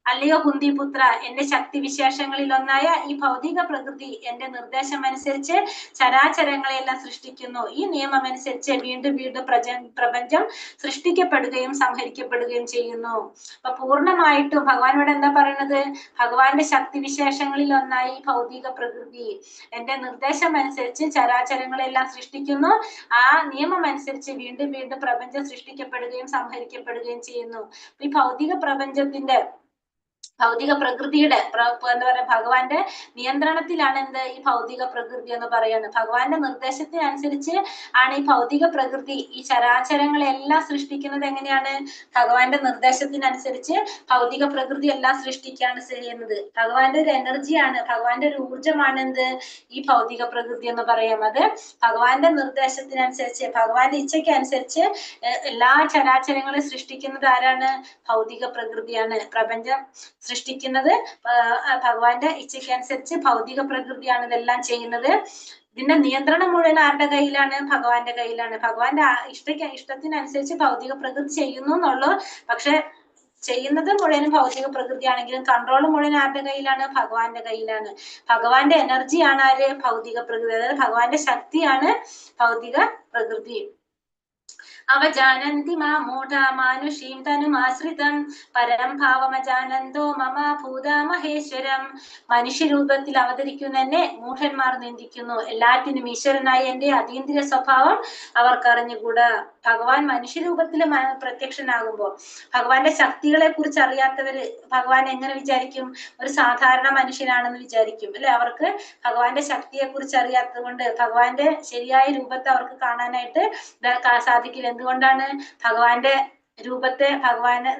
[SPEAKER 4] അല്ലയോ കുന്തിപുത്ര, എന്റെ ശക്തി വിശേഷങ്ങളിൽ ഒന്നായ ഈ ഭൗതിക പ്രകൃതി എന്റെ നിർദ്ദേശം അനുസരിച്ച് ചരാചരങ്ങളെല്ലാം സൃഷ്ടിക്കുന്നു. ഈ നിയമം അനുസരിച്ച് വീണ്ടും വീണ്ടും പ്രപഞ്ചം സൃഷ്ടിക്കപ്പെടുകയും സംഹരിക്കപ്പെടുകയും ചെയ്യുന്നു. അപ്പൊ പൂർണ്ണമായിട്ടും ഭഗവാൻ ഇവിടെ എന്താ പറയുന്നത്? ഭഗവാന്റെ ശക്തി വിശേഷങ്ങളിൽ ഒന്നായി ഈ ഭൗതിക പ്രകൃതി എന്റെ നിർദ്ദേശം അനുസരിച്ച് ചരാചരങ്ങളെല്ലാം സൃഷ്ടിക്കുന്നു. ആ നിയമം അനുസരിച്ച് വീണ്ടും വീണ്ടും പ്രപഞ്ചം സൃഷ്ടിക്കപ്പെടുകയും സംഹരിക്കപ്പെടുകയും ചെയ്യുന്നു. ഈ ഭൗതിക പ്രപഞ്ചത്തിന്റെ, ഭൗതിക പ്രകൃതിയുടെ എന്താ പറയാ, ഭഗവാന്റെ നിയന്ത്രണത്തിലാണ് എന്ത് ഈ ഭൗതിക പ്രകൃതി എന്ന് പറയുന്നത്. ഭഗവാന്റെ നിർദ്ദേശത്തിനനുസരിച്ച് ആണ് ഈ ഭൗതിക പ്രകൃതി ഈ ചരാചരങ്ങളെല്ലാം സൃഷ്ടിക്കുന്നത്. എങ്ങനെയാണ്? ഭഗവാന്റെ നിർദ്ദേശത്തിനനുസരിച്ച് ഭൗതിക പ്രകൃതി എല്ലാം സൃഷ്ടിക്കുകയാണ് ചെയ്യുന്നത്. ഭഗവാന്റെ ഒരു എനർജിയാണ്, ഭഗവാന്റെ ഒരു ഊർജമാണ് എന്ത് ഈ ഭൗതിക പ്രകൃതി എന്ന് പറയാം. അത് ഭഗവാന്റെ നിർദ്ദേശത്തിനനുസരിച്ച്, ഭഗവാന്റെ ഇച്ഛയ്ക്ക് അനുസരിച്ച് എല്ലാ ചരാചരങ്ങളെയും സൃഷ്ടിക്കുന്നത് ആരാണ്? ഭൗതിക പ്രകൃതിയാണ്. പ്രപഞ്ചം സൃഷ്ടിക്കുന്നത് ഭഗവാന്റെ ഇച്ഛയ്ക്കനുസരിച്ച് ഭൗതിക പ്രകൃതിയാണ് ഇതെല്ലാം ചെയ്യുന്നത്. ഇതിന്റെ നിയന്ത്രണം മുഴുവൻ ആരുടെ കയ്യിലാണ്? ഭഗവാന്റെ കയ്യിലാണ്. ഭഗവാന്റെ ഇഷ്ടത്തിനനുസരിച്ച് ഭൗതിക പ്രകൃതി ചെയ്യുന്നു എന്നുള്ളൂ. പക്ഷെ ചെയ്യുന്നത് മുഴുവനും ഭൗതിക പ്രകൃതിയാണെങ്കിലും കൺട്രോൾ മുഴുവൻ ആരുടെ കയ്യിലാണ്? ഭഗവാന്റെ കയ്യിലാണ്. ഭഗവാന്റെ എനർജിയാണ് ആര്? ഭൗതിക പ്രകൃതി. അതായത് ഭഗവാന്റെ ശക്തിയാണ് ഭൗതിക പ്രകൃതി. അവജാനന്തി മാ മൂഢാ മാനുഷീം തനുമാശ്രിതം പരം ഭാവമജാനന്ദോ മമ ഭൂതാ മഹേശ്വരം. മനുഷ്യരൂപത്തിൽ അവതരിക്കുന്ന എന്നെ മൂഢന്മാർ നിന്ദിക്കുന്നു. എല്ലാറ്റിനും ഈശ്വരനായ എന്റെ അതീന്ദ്രിയ സ്വഭാവം അവർക്കറിഞ്ഞുകൂടാ. ഭഗവാൻ മനുഷ്യരൂപത്തിൽ പ്രത്യക്ഷനാകുമ്പോ ഭഗവാന്റെ ശക്തികളെ കുറിച്ച് അറിയാത്തവര് ഭഗവാൻ എങ്ങനെ വിചാരിക്കും? ഒരു സാധാരണ മനുഷ്യനാണെന്ന് വിചാരിക്കും അല്ലെ? അവർക്ക് ഭഗവാന്റെ ശക്തിയെ കുറിച്ച് അറിയാത്തത് കൊണ്ട് ഭഗവാന്റെ ശരിയായ രൂപത്തെ അവർക്ക് കാണാനായിട്ട് സാധിക്കില്ല. എന്തുകൊണ്ടാണ്? ഭഗവാന്റെ രൂപത്തെ ഭഗവാന്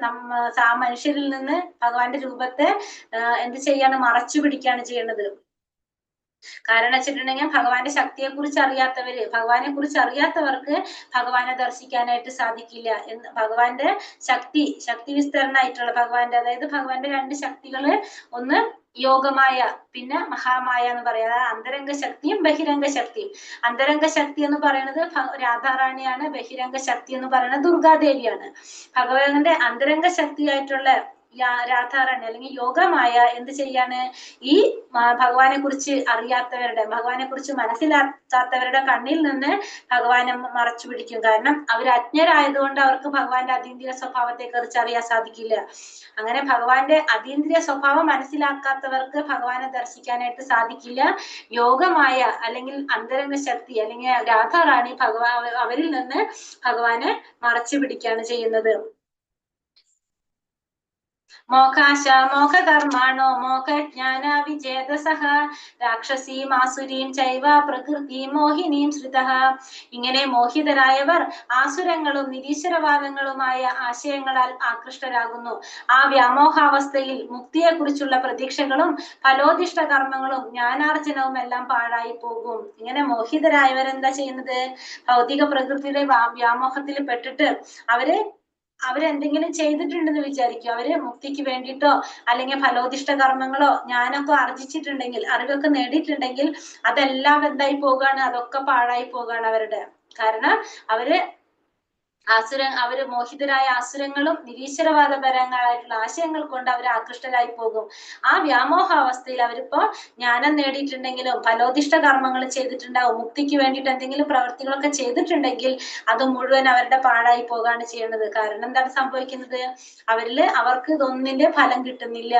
[SPEAKER 4] ആ മനുഷ്യരിൽ നിന്ന് ഭഗവാന്റെ രൂപത്തെ എന്ത് ചെയ്യാണ്? മറച്ചു പിടിക്കുകയാണ് ചെയ്യണത്. കാരണം വെച്ചിട്ടുണ്ടെങ്കിൽ ഭഗവാന്റെ ശക്തിയെ കുറിച്ച് അറിയാത്തവര്, ഭഗവാനെ കുറിച്ച് അറിയാത്തവർക്ക് ഭഗവാനെ ദർശിക്കാനായിട്ട് സാധിക്കില്ല എന്ന് ഭഗവാന്റെ ശക്തി, ശക്തി വിസ്തരണമായിട്ടുള്ള ഭഗവാന്റെ, അതായത് ഭഗവാന്റെ രണ്ട് ശക്തികള്, ഒന്ന് യോഗമായ, പിന്നെ മഹാമായ എന്ന് പറയാം. അതായത് അന്തരംഗ ശക്തിയും ബഹിരംഗ ശക്തിയും. അന്തരംഗ ശക്തി എന്ന് പറയുന്നത് രാധാറാണിയാണ്, ബഹിരംഗ ശക്തി എന്ന് പറയുന്നത് ദുർഗാദേവിയാണ്. ഭഗവാന്റെ അന്തരംഗ ശക്തിയായിട്ടുള്ള രാധാറാണി അല്ലെങ്കിൽ യോഗമായ എന്ത് ചെയ്യാണ്? ഈ ഭഗവാനെ കുറിച്ച് അറിയാത്തവരുടെ, ഭഗവാനെ കുറിച്ച് മനസ്സിലാക്കാത്തവരുടെ കണ്ണിൽ നിന്ന് ഭഗവാനെ മറച്ചു പിടിക്കും. കാരണം അവർ അജ്ഞരായതുകൊണ്ട് അവർക്ക് ഭഗവാന്റെ അതീന്ദ്രിയ സ്വഭാവത്തെ കുറിച്ച് അറിയാൻ സാധിക്കില്ല. അങ്ങനെ ഭഗവാന്റെ അതീന്ദ്രിയ സ്വഭാവം മനസ്സിലാക്കാത്തവർക്ക് ഭഗവാനെ ദർശിക്കാനായിട്ട് സാധിക്കില്ല. യോഗമായ അല്ലെങ്കിൽ അന്തരംഗ ശക്തി അല്ലെങ്കിൽ രാധാറാണി ഭഗവാൻ അവരിൽ നിന്ന് ഭഗവാനെ മറച്ചു പിടിക്കുകയാണ് ചെയ്യുന്നത്. മോകാശ മോഹകർമാണോ മോഹജ്ഞാന വിചേതസഃ രാക്ഷസീം ആസുരീം ചൈവ പ്രകൃതി മോഹിനീം ശ്രിതഃ. ഇങ്ങനെ മോഹിതരായവർ ആസുരങ്ങളും നിരീശ്വരവാദങ്ങളുമായ ആശയങ്ങളാൽ ആകൃഷ്ടരാകുന്നു. ആ വ്യാമോഹാവസ്ഥയിൽ മുക്തിയെക്കുറിച്ചുള്ള പ്രതീക്ഷകളും ഫലോദിഷ്ട കർമ്മങ്ങളും ജ്ഞാനാർജനവും എല്ലാം പാഴായി പോകും. ഇങ്ങനെ മോഹിതരായവരെന്താ ചെയ്യുന്നത്? ഭൗതിക പ്രകൃതിയുടെ വ്യാമോഹത്തിൽ പെട്ടിട്ട് അവരെന്തെങ്കിലും ചെയ്തിട്ടുണ്ടെന്ന് വിചാരിക്കും. അവര് മുക്തിക്ക് വേണ്ടിയിട്ടോ അല്ലെങ്കിൽ ഫലോദിഷ്ട കർമ്മങ്ങളോ ജ്ഞാനമൊക്കെ ആർജിച്ചിട്ടുണ്ടെങ്കിൽ, അറിവൊക്കെ നേടിയിട്ടുണ്ടെങ്കിൽ അതെല്ലാം എന്തായി പോകാണ്? അതൊക്കെ പാഴായി പോകാണ് അവരുടെ. കാരണം അവര് അവര് മോഹിതരായ ആസുരങ്ങളും നിരീശ്വരവാദപരങ്ങളായിട്ടുള്ള ആശയങ്ങൾ കൊണ്ട് അവർ ആകൃഷ്ടരായി പോകും. ആ വ്യാമോഹാവസ്ഥയിൽ അവരിപ്പോ ജ്ഞാനം നേടിയിട്ടുണ്ടെങ്കിലും ഫലോദിഷ്ട കർമ്മങ്ങൾ ചെയ്തിട്ടുണ്ടാവും, മുക്തിക്ക് വേണ്ടിയിട്ട് എന്തെങ്കിലും പ്രവർത്തികളൊക്കെ ചെയ്തിട്ടുണ്ടെങ്കിൽ അത് മുഴുവൻ അവരുടെ പാഴായി പോകാണ് ചെയ്യുന്നത്. കാരണം എന്താണ് സംഭവിക്കുന്നത്? അവർക്ക് ഇതൊന്നിന്റെ ഫലം കിട്ടുന്നില്ല.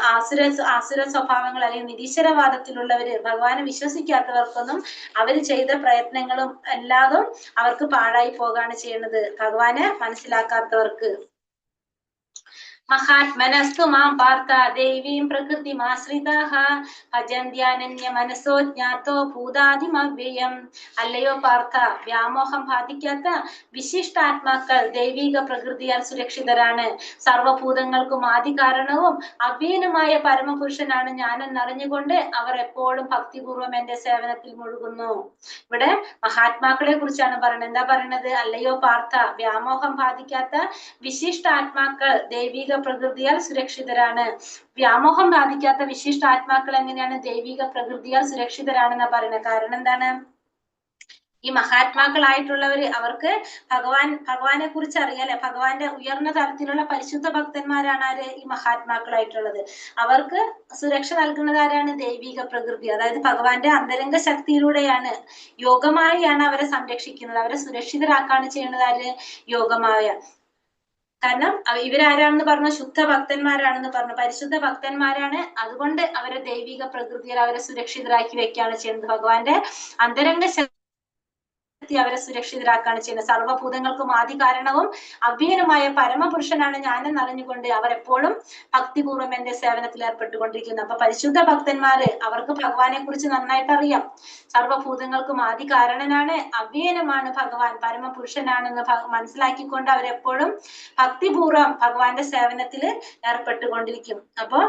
[SPEAKER 4] ആസുര ആസുര സ്വഭാവങ്ങൾ അല്ലെങ്കിൽ നിരീശ്വരവാദത്തിലുള്ളവര്, ഭഗവാനെ വിശ്വസിക്കാത്തവർക്കൊന്നും അവര് ചെയ്ത പ്രയത്നങ്ങളും എല്ലാതും അവർക്ക് പാഴായി പോകാണ് ചെയ്യുന്നത്, ഭഗവാനെ മനസ്സിലാക്കാത്തവർക്ക്. മഹാത്മനസ്തു മാം പാർത്ഥ ദേവീം പ്രകൃതിമാശ്രിതാഃ ഭജന്ത്യാനന്യ മനസോ ജ്ഞാതോ ഭൂതാദിമവ്യയം. അല്ലയോ പാർത്ഥ, വ്യാമോഹം ബാധിക്കാത്ത വിശിഷ്ടാത്മാക്കൾ ദൈവിക പ്രകൃതിയാൽ സുരക്ഷിതരാണ്. സർവഭൂതങ്ങൾക്കും ആദികാരണവും അവ്യയനുമായ പരമപുരുഷനാണ് ഞാനെന്നറിഞ്ഞുകൊണ്ട് അവർ എപ്പോഴും ഭക്തിപൂർവ്വം എന്റെ സേവനത്തിൽ മുഴുകുന്നു. ഇവിടെ മഹാത്മാക്കളെ കുറിച്ചാണ് പറയുന്നത്. എന്താ പറയണത്? അല്ലയോ പാർത്ഥ, വ്യാമോഹം ബാധിക്കാത്ത വിശിഷ്ടാത്മാക്കൾ ദൈവിക പ്രകൃതിയാൽ സുരക്ഷിതരാണ്. വ്യാമോഹം ബാധിക്കാത്ത വിശിഷ്ട ആത്മാക്കൾ എങ്ങനെയാണ് ദൈവിക പ്രകൃതിയാൽ സുരക്ഷിതരാണെന്നാ പറയുന്നത്? കാരണം എന്താണ്? ഈ മഹാത്മാക്കളായിട്ടുള്ളവര് അവർക്ക് ഭഗവാനെ കുറിച്ച് അറിയാലേ. ഭഗവാന്റെ ഉയർന്ന തലത്തിലുള്ള പരിശുദ്ധ ഭക്തന്മാരാണ് ആര്? ഈ മഹാത്മാക്കളായിട്ടുള്ളത്. അവർക്ക് സുരക്ഷ നൽകുന്നത് ആരാണ്? ദൈവിക പ്രകൃതി. അതായത് ഭഗവാന്റെ അന്തരംഗ ശക്തിയിലൂടെയാണ്, യോഗമായാണ് അവരെ സംരക്ഷിക്കുന്നത്. അവരെ സുരക്ഷിതരാക്കാണ് ചെയ്യുന്നത് ആര്? യോഗമായ. കാരണം ഇവരാരാണെന്ന് പറഞ്ഞു? ശുദ്ധ ഭക്തന്മാരാണെന്ന് പറഞ്ഞു, പരിശുദ്ധ ഭക്തന്മാരാണ്. അതുകൊണ്ട് അവരെ ദൈവിക പ്രകൃതിയിൽ അവരെ സുരക്ഷിതരാക്കി വെക്കുകയാണ് ചെയ്യുന്നത്. ഭഗവാന്റെ അന്തരംഗ ശക്തി അവരെ സുരക്ഷിതരാക്കാണ് ചെയ്യുന്നത്. സർവഭൂതങ്ങൾക്കും ആദി കാരണവും അവ്യയനുമായ പരമപുരുഷനാണ് ഞാനെന്ന് അറിഞ്ഞുകൊണ്ട് അവർ എപ്പോഴും ഭക്തിപൂർവ്വം എന്റെ സേവനത്തിൽ ഏർപ്പെട്ടുകൊണ്ടിരിക്കുന്നു. അപ്പൊ പരിശുദ്ധ ഭക്തന്മാര് അവർക്ക് ഭഗവാനെ കുറിച്ച് നന്നായിട്ട് അറിയാം. സർവഭൂതങ്ങൾക്കും ആദി കാരണനാണ്, അവ്യയനുമാണ് ഭഗവാൻ, പരമപുരുഷനാണെന്ന് മനസ്സിലാക്കിക്കൊണ്ട് അവരെപ്പോഴും ഭക്തിപൂർവ്വം ഭഗവാന്റെ സേവനത്തിൽ ഏർപ്പെട്ടുകൊണ്ടിരിക്കും. അപ്പൊ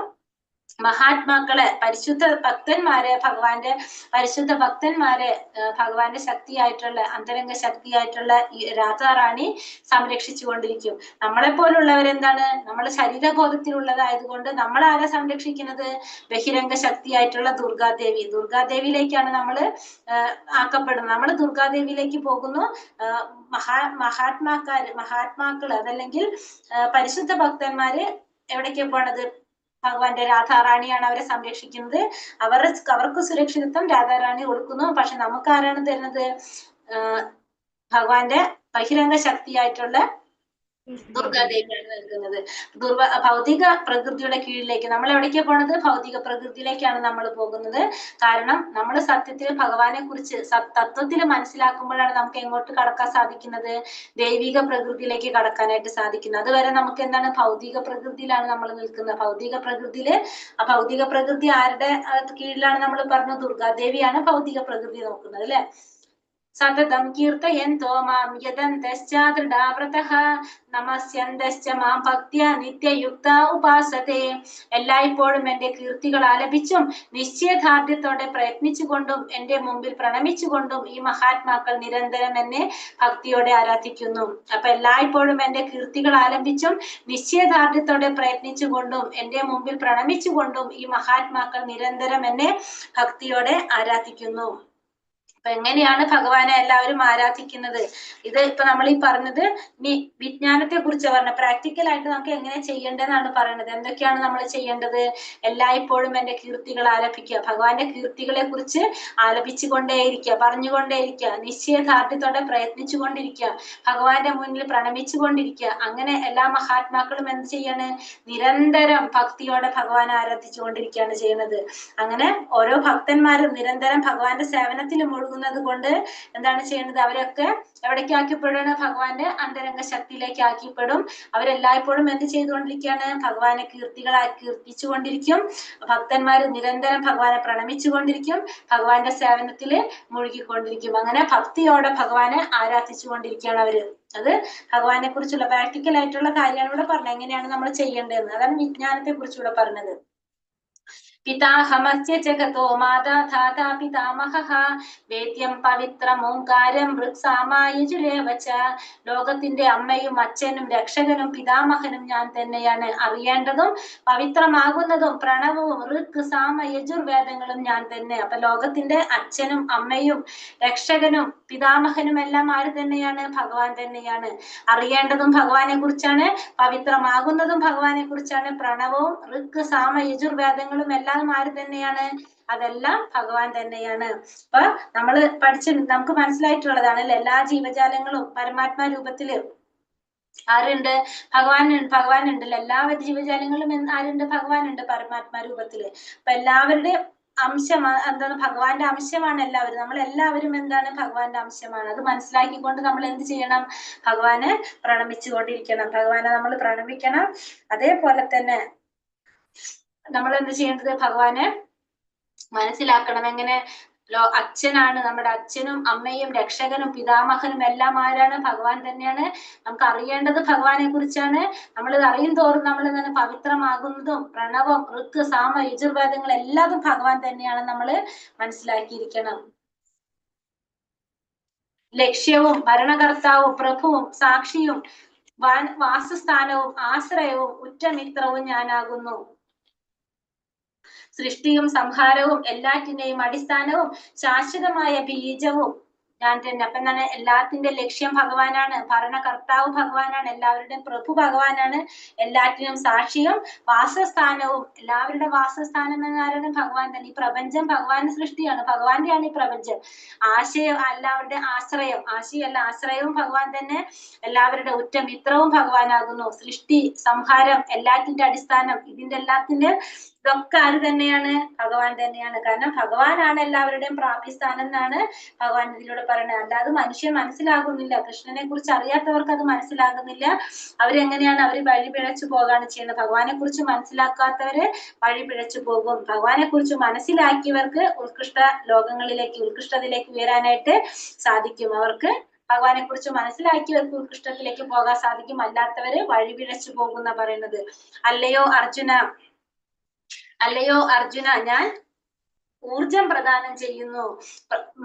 [SPEAKER 4] മഹാത്മാക്കളെ, പരിശുദ്ധ ഭക്തന്മാരെ, ഭഗവാന്റെ പരിശുദ്ധ ഭക്തന്മാരെ ഭഗവാന്റെ ശക്തിയായിട്ടുള്ള അന്തരംഗ ശക്തിയായിട്ടുള്ള ഈ രാധാറാണി സംരക്ഷിച്ചു കൊണ്ടിരിക്കും. നമ്മളെ പോലുള്ളവരെന്താണ്? നമ്മളെ ശരീരബോധത്തിലുള്ളതായതുകൊണ്ട് നമ്മൾ ആരാ സംരക്ഷിക്കുന്നത്? ബഹിരംഗ ശക്തിയായിട്ടുള്ള ദുർഗാദേവി. ദുർഗാദേവിയിലേക്കാണ് നമ്മൾ ആക്കപ്പെടുന്നത്. നമ്മൾ ദുർഗാദേവിയിലേക്ക് പോകുന്നു. മഹാത്മാക്കള് അതല്ലെങ്കിൽ പരിശുദ്ധ ഭക്തന്മാര് എവിടേക്കാ പോണത്? ഭഗവാന്റെ രാധാറാണിയാണ് അവരെ സംരക്ഷിക്കുന്നത്. അവർക്ക് സുരക്ഷിതത്വം രാധാറാണി കൊടുക്കുന്നു. പക്ഷെ നമുക്ക് ആരാണ് തരുന്നത്? ഭഗവാന്റെ ബഹിരംഗ ശക്തിയായിട്ടുള്ള ദുർഗാദേവിയാണ് നൽകുന്നത്. ഭൗതിക പ്രകൃതിയുടെ കീഴിലേക്ക് നമ്മൾ എവിടേക്കാ പോണത്? ഭൗതിക പ്രകൃതിയിലേക്കാണ് നമ്മൾ പോകുന്നത്. കാരണം നമ്മൾ സത്യത്തിൽ ഭഗവാനെ കുറിച്ച് തത്വത്തിൽ മനസ്സിലാക്കുമ്പോഴാണ് നമുക്ക് എങ്ങോട്ട് കടക്കാൻ സാധിക്കുന്നത്? ദൈവിക പ്രകൃതിയിലേക്ക് കടക്കാനായിട്ട് സാധിക്കുന്നത്. അതുവരെ നമുക്ക് എന്താണ്? ഭൗതിക പ്രകൃതിയിലാണ് നമ്മൾ നിൽക്കുന്നത്. ഭൗതിക പ്രകൃതിയില് ആ ഭൗതിക പ്രകൃതി ആരുടെ കീഴിലാണ് നമ്മൾ പറഞ്ഞു? ദുർഗാദേവിയാണ് ഭൗതിക പ്രകൃതി നോക്കുന്നത്, അല്ലെ? സതതം കീർത്തയന്തോ മാം യദന്തശ്ച ദൃഢാവ്രതഃ നമസ്യന്തശ്ച മാം ഭക്ത്യാ നിത്യയുക്ത ഉപാസതേ. എല്ലായ്പ്പോഴും എന്റെ കീർത്തികൾ ആലപിച്ചും നിശ്ചയദാർഢ്യത്തോടെ പ്രയത്നിച്ചുകൊണ്ടും എന്റെ മുമ്പിൽ പ്രണമിച്ചുകൊണ്ടും ഈ മഹാത്മാക്കൾ നിരന്തരം എന്നെ ഭക്തിയോടെ ആരാധിക്കുന്നു. അപ്പൊ എല്ലായ്പ്പോഴും എന്റെ കീർത്തികൾ ആലപിച്ചും നിശ്ചയദാർഢ്യത്തോടെ പ്രയത്നിച്ചുകൊണ്ടും എന്റെ മുമ്പിൽ പ്രണമിച്ചുകൊണ്ടും ഈ മഹാത്മാക്കൾ നിരന്തരം എന്നെ ഭക്തിയോടെ ആരാധിക്കുന്നു. അപ്പൊ എങ്ങനെയാണ് ഭഗവാനെ എല്ലാവരും ആരാധിക്കുന്നത്? ഇത് ഇപ്പൊ നമ്മൾ ഈ പറഞ്ഞത് വിജ്ഞാനത്തെ കുറിച്ച് പറഞ്ഞ പ്രാക്ടിക്കൽ ആയിട്ട് നമുക്ക് എങ്ങനെ ചെയ്യേണ്ടതെന്നാണ് പറയുന്നത്. എന്തൊക്കെയാണ് നമ്മൾ ചെയ്യേണ്ടത്? എല്ലായ്പ്പോഴും എന്റെ കീർത്തികൾ ആലപിക്കുക, ഭഗവാന്റെ കീർത്തികളെ കുറിച്ച് ആലപിച്ചുകൊണ്ടേയിരിക്കുക, പറഞ്ഞുകൊണ്ടേയിരിക്കുക, നിശ്ചയദാർഢ്യത്തോടെ പ്രയത്നിച്ചുകൊണ്ടിരിക്കുക, ഭഗവാന്റെ മുന്നിൽ പ്രണമിച്ചുകൊണ്ടിരിക്കുക. അങ്ങനെ എല്ലാ മഹാത്മാക്കളും എന്ത് ചെയ്യാണ്? നിരന്തരം ഭക്തിയോടെ ഭഗവാനെ ആരാധിച്ചുകൊണ്ടിരിക്കുകയാണ് ചെയ്യുന്നത്. അങ്ങനെ ഓരോ ഭക്തന്മാരും നിരന്തരം ഭഗവാന്റെ സേവനത്തിൽ മുഴുകുന്നു. ഒഴുകുന്നത് കൊണ്ട് എന്താണ് ചെയ്യുന്നത്? അവരൊക്കെ എവിടേക്ക് ആക്കിപ്പെടുകയാണ്? ഭഗവാന്റെ അന്തരംഗ ശക്തിയിലേക്ക് ആക്കിപ്പെടും. അവരെല്ലായ്പ്പോഴും എന്ത് ചെയ്തുകൊണ്ടിരിക്കുകയാണ്? ഭഗവാനെ കീർത്തികളായി കീർത്തിച്ചുകൊണ്ടിരിക്കും. ഭക്തന്മാര് നിരന്തരം ഭഗവാനെ പ്രണമിച്ചുകൊണ്ടിരിക്കും. ഭഗവാന്റെ സേവനത്തില് മുഴുകിക്കൊണ്ടിരിക്കും. അങ്ങനെ ഭക്തിയോടെ ഭഗവാനെ ആരാധിച്ചുകൊണ്ടിരിക്കുകയാണ് അവര്. അത് ഭഗവാനെ കുറിച്ചുള്ള പ്രാക്ടിക്കൽ ആയിട്ടുള്ള കാര്യമാണ് ഇവിടെ പറഞ്ഞത്. എങ്ങനെയാണ് നമ്മൾ ചെയ്യേണ്ടതെന്ന്, അതാണ് വിജ്ഞാനത്തെ കുറിച്ച് ഇവിടെ പറഞ്ഞത്. പിതാഹമസ്യ ജഗതോ മാതാ ധാതാ പിതാമഹഃ വേദ്യം പവിത്രമോങ്കാരം ഋക്സാമായജുരേവ ച. ലോകത്തിന്റെ അമ്മയും അച്ഛനും രക്ഷകനും പിതാമഹനും ഞാൻ തന്നെയാണ്. അറിയേണ്ടതും പവിത്രമാകുന്നതും പ്രണവവും ഋക് സാമ യജുർവേദങ്ങളും ഞാൻ തന്നെ. അപ്പൊ ലോകത്തിന്റെ അച്ഛനും അമ്മയും രക്ഷകനും പിതാമഹനും എല്ലാം ആര് തന്നെയാണ്? ഭഗവാൻ തന്നെയാണ്. അറിയേണ്ടതും ഭഗവാനെ കുറിച്ചാണ്, പവിത്രമാകുന്നതും ഭഗവാനെ കുറിച്ചാണ്. പ്രണവവും ഋക് സാമ യജുർവേദങ്ങളും എല്ലാം ആര് തന്നെയാണ്? അതെല്ലാം ഭഗവാൻ തന്നെയാണ്. അപ്പൊ നമ്മള് പഠിച്ച് നമുക്ക് മനസ്സിലായിട്ടുള്ളതാണ് അല്ലെ? എല്ലാ ജീവജാലങ്ങളും പരമാത്മാ രൂപത്തില് ആരുണ്ട്? ഭഗവാൻ ഉണ്ടല്ലോ. എല്ലാ ജീവജാലങ്ങളും ആരുണ്ട്? ഭഗവാനുണ്ട് പരമാത്മാ രൂപത്തില്. അപ്പൊ എല്ലാവരുടെയും അംശം എന്താണ്? ഭഗവാന്റെ അംശമാണ് എല്ലാവരും. നമ്മളെല്ലാവരും എന്താണ്? ഭഗവാന്റെ അംശമാണ്. അത് മനസ്സിലാക്കിക്കൊണ്ട് നമ്മൾ എന്ത് ചെയ്യണം? ഭഗവാനെ പ്രണമിച്ചു കൊണ്ടിരിക്കണം. ഭഗവാനെ നമ്മൾ പ്രണമിക്കണം. അതേപോലെ തന്നെ നമ്മൾ എന്ത് ചെയ്യേണ്ടത്? ഭഗവാനെ മനസ്സിലാക്കണം. എങ്ങനെ? അച്ഛനാണ് നമ്മുടെ അച്ഛനും അമ്മയും രക്ഷകനും പിതാമഹനും എല്ലാം ആരാണ്? ഭഗവാൻ തന്നെയാണ്. നമുക്ക് അറിയേണ്ടത് ഭഗവാനെ കുറിച്ചാണ്. നമ്മളിത് അറിയും തോറും നമ്മൾ എന്താണ് പവിത്രമാകുന്നതും പ്രണവം ഋക്ക് സാമ യജുർവേദങ്ങൾ എല്ലാതും ഭഗവാൻ തന്നെയാണ് നമ്മൾ മനസ്സിലാക്കിയിരിക്കണം. ലക്ഷ്യവും ഭരണകർത്താവും പ്രഭുവും സാക്ഷിയും വാസസ്ഥാനവും ആശ്രയവും ഉറ്റമിത്രവും ഞാനാകുന്നു. സൃഷ്ടിയും സംഹാരവും എല്ലാറ്റിന്റെയും അടിസ്ഥാനവും ശാശ്വതമായ ബീജവും ഞാൻ തന്നെ. അപ്പൊ എന്താണ്? എല്ലാത്തിന്റെ ലക്ഷ്യം ഭഗവാനാണ്, ഭരണകർത്താവ് ഭഗവാനാണ്, എല്ലാവരുടെയും പ്രഭു ഭഗവാനാണ്, എല്ലാറ്റിനും സാക്ഷിയും വാസസ്ഥാനവും. എല്ലാവരുടെ വാസസ്ഥാനം എന്നാരാണ്? ഭഗവാൻ തന്നെ. ഈ പ്രപഞ്ചം ഭഗവാന്റെ സൃഷ്ടിയാണ്, ഭഗവാന്റെയാണ് ഈ പ്രപഞ്ചം. ആശയം, എല്ലാവരുടെ ആശ്രയം, ആശയല്ല ആശ്രയവും ഭഗവാൻ തന്നെ. എല്ലാവരുടെ ഉറ്റ മിത്രവും ഭഗവാനാകുന്നു. സൃഷ്ടി സംഹാരം എല്ലാറ്റിന്റെ അടിസ്ഥാനം, ഇതിന്റെ എല്ലാത്തിന്റെ ഇതൊക്കെ ആര് തന്നെയാണ്? ഭഗവാൻ തന്നെയാണ്. കാരണം ഭഗവാനാണ് എല്ലാവരുടെയും പ്രാപ്തിസ്ഥാനം എന്നാണ് ഭഗവാൻ ഇതിലൂടെ പറയുന്നത്. അല്ലാതെ മനുഷ്യൻ മനസ്സിലാകുന്നില്ല. കൃഷ്ണനെ കുറിച്ച് അറിയാത്തവർക്ക് അത് മനസ്സിലാകുന്നില്ല. അവരെങ്ങനെയാണ്? അവര് വഴി പിഴച്ചു പോകാണ് ചെയ്യുന്നത്. ഭഗവാനെ കുറിച്ച് മനസ്സിലാക്കാത്തവര് വഴി പിഴച്ചു പോകും. ഭഗവാനെ കുറിച്ച് മനസ്സിലാക്കിയവർക്ക് ഉത്കൃഷ്ട ലോകങ്ങളിലേക്ക്, ഉത്കൃഷ്ടതയിലേക്ക് ഉയരാനായിട്ട് സാധിക്കും. അവർക്ക് ഭഗവാനെ കുറിച്ച് മനസ്സിലാക്കിയവർക്ക് ഉത്കൃഷ്ടത്തിലേക്ക് പോകാൻ സാധിക്കും. അല്ലാത്തവര് വഴി പിഴച്ചു പോകുന്ന പറയുന്നത്. അല്ലയോ അർജുന, അല്ലയോ അർജുന, ഞാൻ ഊർജം പ്രദാനം ചെയ്യുന്നു.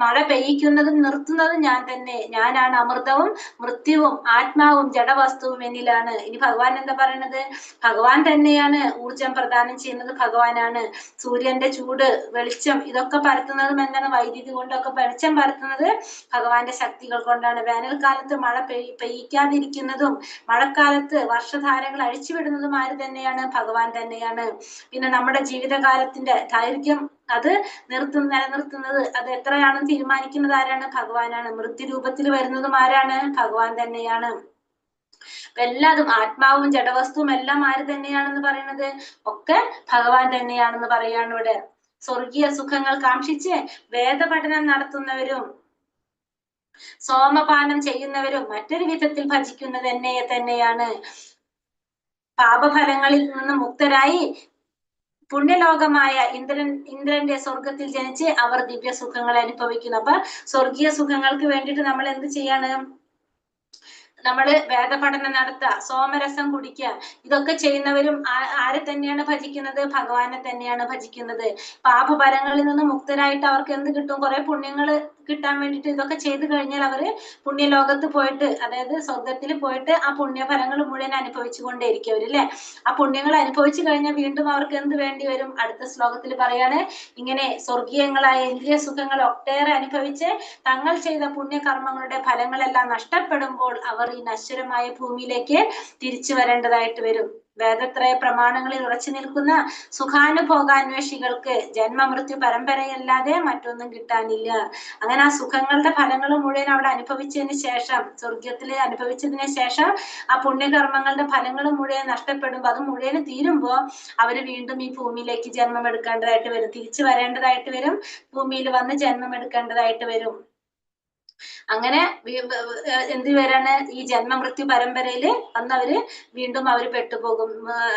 [SPEAKER 4] മഴ പെയ്യിക്കുന്നതും നിർത്തുന്നതും ഞാൻ തന്നെ. ഞാനാണ് അമൃതവും മൃത്യുവും ആത്മാവും ജഡവസ്തുവും എന്നിലാണ്. ഇനി ഭഗവാൻ എന്താ പറയണത്? ഭഗവാൻ തന്നെയാണ് ഊർജം പ്രദാനം ചെയ്യുന്നത്, ഭഗവാനാണ്. സൂര്യന്റെ ചൂട്, വെളിച്ചം ഇതൊക്കെ പരത്തുന്നതും എന്താണ്? വൈദ്യുതി കൊണ്ടൊക്കെ വെളിച്ചം പരത്തുന്നത് ഭഗവാന്റെ ശക്തികൾ കൊണ്ടാണ്. വേനൽക്കാലത്ത് മഴ പെയ്യിക്കാതിരിക്കുന്നതും മഴക്കാലത്ത് വർഷധാരകൾ അഴിച്ചുവിടുന്നതും ആര് തന്നെയാണ്? ഭഗവാൻ തന്നെയാണ്. പിന്നെ നമ്മുടെ ജീവിതകാലത്തിന്റെ ദൈർഘ്യം അത് നിലനിർത്തുന്നത് അത് എത്രയാണെന്ന് തീരുമാനിക്കുന്നത് ആരാണ്? ഭഗവാനാണ്. മൃത്യുരൂപത്തിൽ വരുന്നതും ആരാണ്? ഭഗവാൻ തന്നെയാണ്. അപ്പൊ എല്ലാതും ആത്മാവും ജഡവസ്തുവും എല്ലാം ആര് തന്നെയാണെന്ന് പറയുന്നത്? ഒക്കെ ഭഗവാൻ തന്നെയാണെന്ന് പറയാണ് ഇവിടെ. സ്വർഗീയ സുഖങ്ങൾ കാക്ഷിച്ച് വേദപഠനം നടത്തുന്നവരും സോമപാനം ചെയ്യുന്നവരും മറ്റൊരു വിധത്തിൽ ഭജിക്കുന്നത് എന്നെ തന്നെയാണ്. പാപഫലങ്ങളിൽ നിന്ന് മുക്തരായി പുണ്യലോകമായ ഇന്ദ്രന്റെ സ്വർഗത്തിൽ ജനിച്ച് അവർ ദിവ്യ സുഖങ്ങൾ അനുഭവിക്കുന്നു. അപ്പൊ സ്വർഗീയ സുഖങ്ങൾക്ക് വേണ്ടിയിട്ട് നമ്മൾ എന്ത് ചെയ്യാണ്? നമ്മള് വേദപഠനം നടത്തുക, സോമരസം കുടിക്കുക, ഇതൊക്കെ ചെയ്യുന്നവരും ആരെ തന്നെയാണ് ഭജിക്കുന്നത്? ഭഗവാനെ തന്നെയാണ് ഭജിക്കുന്നത്. പാപഫലങ്ങളിൽ നിന്ന് മുക്തരായിട്ട് അവർക്ക് എന്ത് കിട്ടും? കുറെ പുണ്യങ്ങൾ കിട്ടാൻ വേണ്ടിട്ട് ഇതൊക്കെ ചെയ്തു കഴിഞ്ഞാൽ അവര് പുണ്യലോകത്ത് പോയിട്ട്, അതായത് സ്വർഗത്തിൽ പോയിട്ട് ആ പുണ്യഫലങ്ങൾ മുഴുവൻ അനുഭവിച്ചു കൊണ്ടേയിരിക്കും അവര്, അല്ലെ? ആ പുണ്യങ്ങൾ അനുഭവിച്ചു കഴിഞ്ഞാൽ വീണ്ടും അവർക്ക് എന്ത് വേണ്ടി വരും? അടുത്ത ശ്ലോകത്തിൽ പറയാണ്, ഇങ്ങനെ സ്വർഗീയങ്ങളായ ഇന്ദ്രിയ സുഖങ്ങൾ ഒട്ടേറെ അനുഭവിച്ച് തങ്ങൾ ചെയ്ത പുണ്യകർമ്മങ്ങളുടെ ഫലങ്ങളെല്ലാം നഷ്ടപ്പെടുമ്പോൾ അവർ ഈ നശ്വരമായ ഭൂമിയിലേക്ക് തിരിച്ചു വരേണ്ടതായിട്ട് വരും. വേദത്രയ പ്രമാണങ്ങളിൽ ഉറച്ചു നിൽക്കുന്ന സുഖാനുഭോഗാന്വേഷികൾക്ക് ജന്മമൃത്യു പരമ്പരയല്ലാതെ മറ്റൊന്നും കിട്ടാനില്ല. അങ്ങനെ ആ സുഖങ്ങളുടെ ഫലങ്ങൾ മുഴുവൻ അവിടെ അനുഭവിച്ചതിന് ശേഷം, സ്വർഗത്തില് അനുഭവിച്ചതിന് ശേഷം ആ പുണ്യകർമ്മങ്ങളുടെ ഫലങ്ങൾ മുഴുവൻ നഷ്ടപ്പെടുമ്പോ, അത് മുഴുവൻ തീരുമ്പോ അവര് വീണ്ടും ഈ ഭൂമിയിലേക്ക് ജന്മം എടുക്കേണ്ടതായിട്ട് വരും, തിരിച്ചു വരേണ്ടതായിട്ട് വരും, ഭൂമിയിൽ വന്ന് ജന്മം എടുക്കേണ്ടതായിട്ട് വരും. അങ്ങനെ എന്ത് വരാണ്, ഈ ജന്മമൃത്യു പരമ്പരയില് അന്ന് അവര് വീണ്ടും അവര് പെട്ടുപോകും.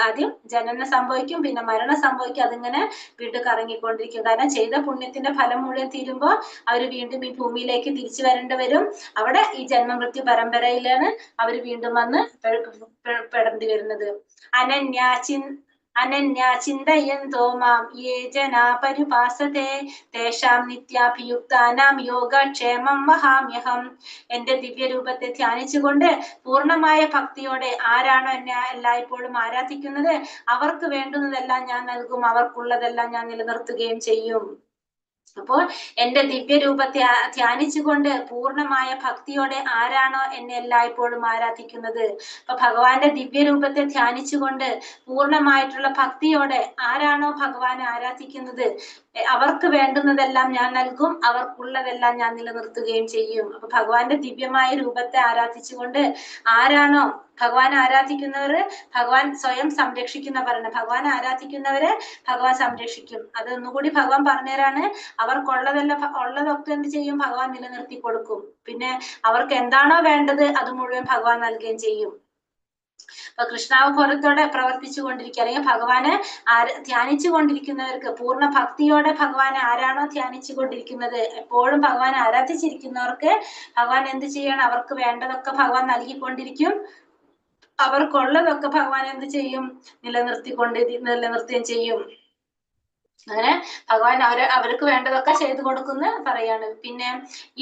[SPEAKER 4] ആദ്യം ജനനം സംഭവിക്കും, പിന്നെ മരണം സംഭവിക്കും, അതിങ്ങനെ വീണ്ടും കറങ്ങിക്കൊണ്ടിരിക്കും. കാരണം ചെയ്ത പുണ്യത്തിന്റെ ഫലം മുഴുവൻ തീരുമ്പോ അവര് വീണ്ടും ഈ ഭൂമിയിലേക്ക് തിരിച്ചു വരേണ്ടി വരും. അവിടെ ഈ ജന്മമൃത്യു പരമ്പരയിലാണ് അവര് വീണ്ടും വന്ന് പെടേണ്ടി വരുന്നത്. അനന്യാചിന്തയന്തോ മാം യേ ജനാ പരുപാസതേ തേഷാം നിത്യാഭിയുക്താനാം യോഗക്ഷേമം വഹാമ്യഹം. എന്റെ ദിവ്യരൂപത്തെ ധ്യാനിച്ചുകൊണ്ട് പൂർണ്ണമായ ഭക്തിയോടെ ആരാണോ എന്നെ എല്ലായ്പ്പോഴും ആരാധിക്കുന്നത് അവർക്ക് വേണ്ടുന്നതെല്ലാം ഞാൻ നൽകും, അവർക്കുള്ളതെല്ലാം ഞാൻ നിലനിർത്തുകയും ചെയ്യും. അപ്പോൾ എന്റെ ദിവ്യരൂപത്തെ ധ്യാനിച്ചുകൊണ്ട് പൂർണ്ണമായ ഭക്തിയോടെ ആരാണോ എന്നെ എല്ലായ്പ്പോഴും ആരാധിക്കുന്നത്, അപ്പൊ ഭഗവാന്റെ ദിവ്യരൂപത്തെ ധ്യാനിച്ചുകൊണ്ട് പൂർണ്ണമായിട്ടുള്ള ഭക്തിയോടെ ആരാണോ ഭഗവാനെ ആരാധിക്കുന്നത് അവർക്ക് വേണ്ടുന്നതെല്ലാം ഞാൻ നൽകും, അവർക്കുള്ളതെല്ലാം ഞാൻ നിലനിർത്തുകയും ചെയ്യും. അപ്പൊ ഭഗവാന്റെ ദിവ്യമായ രൂപത്തെ ആരാധിച്ചുകൊണ്ട് ആരാണോ ഭഗവാൻ ആരാധിക്കുന്നവര് ഭഗവാൻ സ്വയം സംരക്ഷിക്കുന്ന പറയണത്. ഭഗവാൻ ആരാധിക്കുന്നവരെ ഭഗവാൻ സംരക്ഷിക്കും. അതൊന്നുകൂടി ഭഗവാൻ പറഞ്ഞുതരാണ്. അവർക്കുള്ളതെല്ലാം ഉള്ളതൊക്കെ എന്ത് ചെയ്യും, ഭഗവാൻ നിലനിർത്തി കൊടുക്കും. പിന്നെ അവർക്ക് എന്താണോ വേണ്ടത് അത് മുഴുവൻ ഭഗവാൻ നൽകുകയും ചെയ്യും. അപ്പൊ കൃഷ്ണാവബോധത്തോടെ പ്രവർത്തിച്ചു കൊണ്ടിരിക്കുക, അല്ലെങ്കിൽ ഭഗവാനെ ധ്യാനിച്ചു കൊണ്ടിരിക്കുന്നവർക്ക് പൂർണ്ണ ഭക്തിയോടെ ഭഗവാനെ ആരാണോ ധ്യാനിച്ചു കൊണ്ടിരിക്കുന്നത്, എപ്പോഴും ഭഗവാനെ ആരാധിച്ചിരിക്കുന്നവർക്ക് ഭഗവാൻ എന്ത് ചെയ്യണം, അവർക്ക് വേണ്ടതൊക്കെ ഭഗവാൻ നൽകിക്കൊണ്ടിരിക്കും. അവർക്കുള്ളതൊക്കെ ഭഗവാൻ എന്ത് ചെയ്യും, നിലനിർത്തുകയും ചെയ്യും. അങ്ങനെ ഭഗവാൻ അവർക്ക് വേണ്ടതൊക്കെ ചെയ്തു കൊടുക്കുന്ന പറയാണ്. പിന്നെ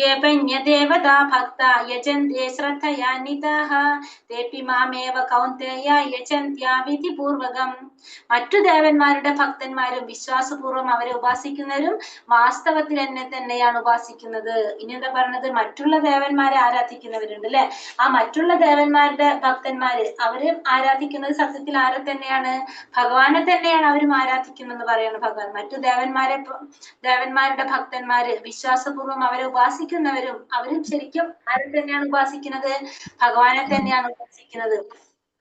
[SPEAKER 4] യേപന്യദേവതാ ഭക്ത യജന്തേ ശ്രദ്ധയാനിതാഹ തേപി മാമേവ കൗന്തേയ യജന്ത്യാ വിധിപൂർവകം. മറ്റു ദേവന്മാരുടെ ഭക്തന്മാരും വിശ്വാസപൂർവ്വം അവരെ ഉപാസിക്കുന്നവരും വാസ്തവത്തിൽ എന്നെ തന്നെയാണ് ഉപാസിക്കുന്നത്. ഇനി എന്താ പറഞ്ഞത്, മറ്റുള്ള ദേവന്മാരെ ആരാധിക്കുന്നവരുണ്ട് അല്ലെ? ആ മറ്റുള്ള ദേവന്മാരുടെ ഭക്തന്മാര് അവര് ആരാധിക്കുന്നത് സത്യത്തിൽ ആരെ തന്നെയാണ്, ഭഗവാനെ തന്നെയാണ് അവരും ആരാധിക്കുന്നതെന്ന് പറയാണ് ഭഗവാൻ. മറ്റു ദേവന്മാരുടെ ഭക്തന്മാര് വിശ്വാസപൂർവ്വം അവരെ ഉപാസിക്കുന്നവരും അവരും ശരിക്കും ആരെ തന്നെയാണ് ഉപാസിക്കുന്നത്, ഭഗവാനെ തന്നെയാണ് ഉപാസിക്കുന്നത്.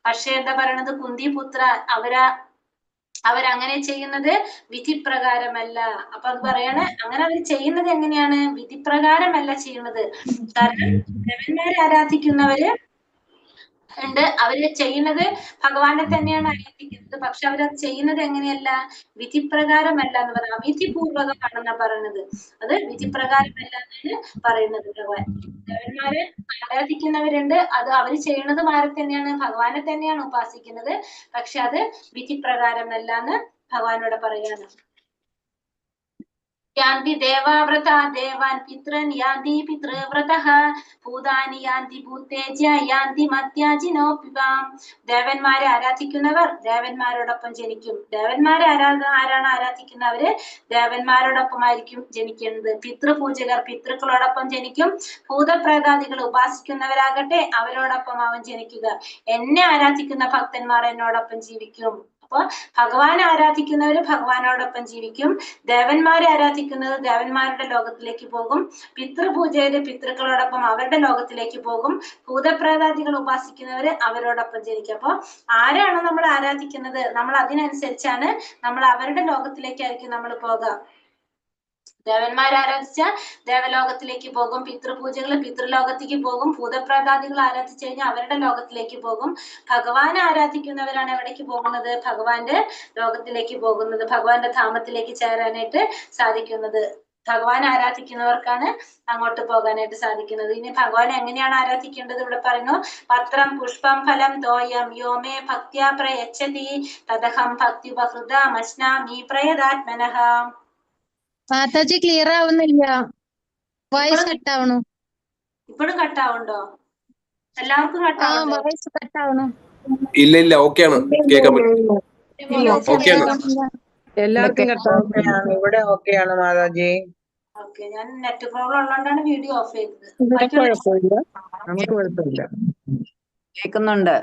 [SPEAKER 4] പക്ഷെ എന്താ പറയണത്, കുന്തിപുത്ര അവരങ്ങനെ ചെയ്യുന്നത് വിധിപ്രകാരമല്ല. അപ്പൊ അത് പറയണേ, അങ്ങനെ അവർ ചെയ്യുന്നത് എങ്ങനെയാണ്, വിധിപ്രകാരമല്ല ചെയ്യുന്നത്. കാരണം ദേവന്മാരെ ആരാധിക്കുന്നവര് ഉണ്ട്, അവര് ചെയ്യുന്നത് ഭഗവാനെ തന്നെയാണ് ആരാധിക്കുന്നത്. പക്ഷെ അവരത് ചെയ്യുന്നത് എങ്ങനെയല്ല, വിധിപ്രകാരമല്ല എന്ന് പറയുന്നത്, അവിധിപൂർവകമാണെന്നാ പറയുന്നത്. അത് വിധിപ്രകാരമല്ല എന്നാണ് പറയുന്നത് ഭഗവാൻ. ദേവന്മാരെ ആരാധിക്കുന്നവരുണ്ട്, അത് അവര് ചെയ്യുന്നതും ആരെ തന്നെയാണ്, ഭഗവാനെ തന്നെയാണ് ഉപാസിക്കുന്നത്. പക്ഷെ അത് വിധിപ്രകാരമല്ല എന്ന് ഭഗവാനോട് പറയാണ്. യാന്തി ദേവാവ്രത ദേവാൻ പിതൃൻ യാന്തി പിതൃവ്രതഃ ഭൂതാനി യാന്തി ഭൂതേജ്യ യാന്തി മത്യാജിനോപിവാം. ദേവന്മാരെ ആരാധിക്കുന്നവർ ദേവന്മാരോടൊപ്പം ജനിക്കും. ദേവന്മാരെ ആരാണ് ആരാധിക്കുന്നവര് ദേവന്മാരോടൊപ്പമായിരിക്കും ജനിക്കുന്നത്. പിതൃപൂജകർ പിതൃക്കളോടൊപ്പം ജനിക്കും. ഭൂതപ്രേതാദികൾ ഉപാസിക്കുന്നവരാകട്ടെ അവരോടൊപ്പം അവൻ ജനിക്കുക. എന്നെ ആരാധിക്കുന്ന ഭക്തന്മാർ എന്നോടൊപ്പം ജീവിക്കും. അപ്പൊ ഭഗവാനെ ആരാധിക്കുന്നവര് ഭഗവാനോടൊപ്പം ജീവിക്കും. ദേവന്മാരെ ആരാധിക്കുന്നത് ദേവന്മാരുടെ ലോകത്തിലേക്ക് പോകും. പിതൃപൂജകര് പിതൃക്കളോടൊപ്പം അവരുടെ ലോകത്തിലേക്ക് പോകും. ഭൂതപ്രേതാദികൾ ഉപാസിക്കുന്നവര് അവരോടൊപ്പം ജനിക്കും. അപ്പൊ ആരാണോ നമ്മൾ ആരാധിക്കുന്നത്, നമ്മൾ അതിനനുസരിച്ചാണ് നമ്മൾ അവരുടെ ലോകത്തിലേക്കായിരിക്കും നമ്മൾ പോകുക. ദേവന്മാരെ ആരാധിച്ച ദേവലോകത്തിലേക്ക് പോകും, പിതൃപൂജകൾ പിതൃലോകത്തേക്ക് പോകും, ഭൂതപ്രേതാദികൾ ആരാധിച്ചു കഴിഞ്ഞാൽ അവരുടെ ലോകത്തിലേക്ക് പോകും. ഭഗവാനെ ആരാധിക്കുന്നവരാണ് എവിടേക്ക് പോകുന്നത്, ഭഗവാന്റെ ലോകത്തിലേക്ക് പോകുന്നത്, ഭഗവാന്റെ ധാമത്തിലേക്ക് ചേരാനായിട്ട് സാധിക്കുന്നത്. ഭഗവാൻ ആരാധിക്കുന്നവർക്കാണ് അങ്ങോട്ട് പോകാനായിട്ട് സാധിക്കുന്നത്. ഇനി ഭഗവാൻ എങ്ങനെയാണ് ആരാധിക്കേണ്ടത് ഇവിടെ പറയുന്നു. പത്രം പുഷ്പം ഫലം തോയം യോമേ ഭക്ത്യാ പ്രയച്ഛതി തദഹം ഭക്തിപഹൃതമശ്നാമി പ്രയതാത്മനഃ.
[SPEAKER 1] മാതാജി ക്ലിയർ ആവുന്നില്ല, വോയിസ് കട്ടാവണു.
[SPEAKER 4] ഇപ്പോഴും കട്ടാവുണ്ടോ? എല്ലാവർക്കും കട്ടാവുണ്ടോ?
[SPEAKER 1] വോയിസ് കട്ടാവണു.
[SPEAKER 6] ഇല്ല ഇല്ല, ഓക്കെയാണ്, കേൾക്കാൻ പറ്റും. ഓക്കെയാണ്,
[SPEAKER 3] എല്ലാവർക്കും കട്ടാവുകയാണ്. ഇവിടെ ഓക്കെയാണ് മാതാജി.
[SPEAKER 4] ഓക്കെ, ഞാൻ നെറ്റ് പ്രോബ്ലം ഉള്ളതുകൊണ്ടാണ് വീഡിയോ ഓഫ് ചെയ്തത്.
[SPEAKER 3] കുഴപ്പമില്ല, നമുക്ക് കുഴപ്പമില്ല.
[SPEAKER 7] കേൾക്കുന്നുണ്ട്.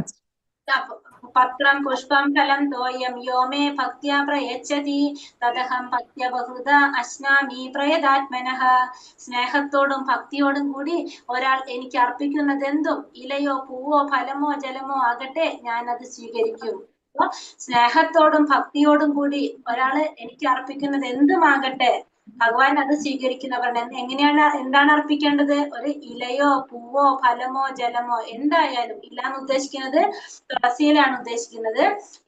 [SPEAKER 4] പത്രം പുഷ്പം ഫലം തോയം യോ മേ ഭക്ത്യാ പ്രയച്ഛതി തദഹം ഭക്ത്യ ബഹുദ അശ്നാമി പ്രയതാത്മനഃ. സ്നേഹത്തോടും ഭക്തിയോടും കൂടി ഒരാൾ എനിക്ക് അർപ്പിക്കുന്നതെന്തും ഇലയോ പൂവോ ഫലമോ ജലമോ ആകട്ടെ, ഞാൻ അത് സ്വീകരിക്കും. അപ്പൊ സ്നേഹത്തോടും ഭക്തിയോടും കൂടി ഒരാള് എനിക്ക് അർപ്പിക്കുന്നത് എന്തുമാകട്ടെ ഭഗവാൻ അത് സ്വീകരിക്കുന്ന പറഞ്ഞത്. എങ്ങനെയാണ്, എന്താണ് അർപ്പിക്കേണ്ടത്? ഒരു ഇലയോ പൂവോ ഫലമോ ജലമോ എന്തായാലും. ഇല എന്ന് ഉദ്ദേശിക്കുന്നത് തുളസിയിലാണ് ഉദ്ദേശിക്കുന്നത്.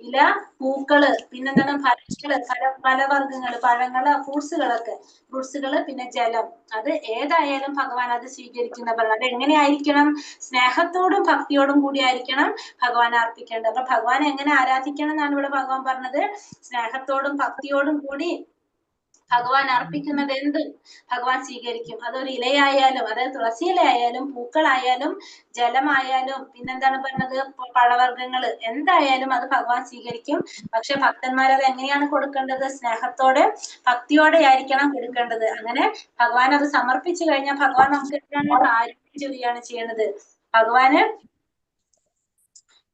[SPEAKER 4] ഇല, പൂക്കള്, പിന്നെന്താണ് ഫലങ്ങള്, ഫലവർഗങ്ങള്, പഴങ്ങള്, ഫ്രൂട്ട്സുകളൊക്കെ, ഫ്രൂട്ട്സുകള്, പിന്നെ ജലം. അത് ഏതായാലും ഭഗവാൻ അത് സ്വീകരിക്കുന്ന പറഞ്ഞത്. അത് എങ്ങനെയായിരിക്കണം? സ്നേഹത്തോടും ഭക്തിയോടും കൂടി ആയിരിക്കണം ഭഗവാൻ അർപ്പിക്കേണ്ടത്. അപ്പൊ ഭഗവാൻ എങ്ങനെ ആരാധിക്കണം എന്നാണ് ഇവിടെ ഭഗവാൻ പറഞ്ഞത്. സ്നേഹത്തോടും ഭക്തിയോടും കൂടി ഭഗവാൻ അർപ്പിക്കുന്നത് എന്തും ഭഗവാൻ സ്വീകരിക്കും. അതൊരു ഇലയായാലും, അതായത് തുളസി ഇലയായാലും, പൂക്കളായാലും, ജലമായാലും, പിന്നെന്താണ് പറഞ്ഞത്, പഴവർഗ്ഗങ്ങള്, എന്തായാലും അത് ഭഗവാൻ സ്വീകരിക്കും. പക്ഷെ ഭക്തന്മാരത് എങ്ങനെയാണ് കൊടുക്കേണ്ടത്? സ്നേഹത്തോടെ ഭക്തിയോടെ ആയിരിക്കണം കൊടുക്കേണ്ടത്. അങ്ങനെ ഭഗവാൻ അത് സമർപ്പിച്ചു കഴിഞ്ഞാൽ ഭഗവാൻ നമുക്ക് എന്താണ് കാരുണ്യം ചൊരിയാണ് ചെയ്യണത്.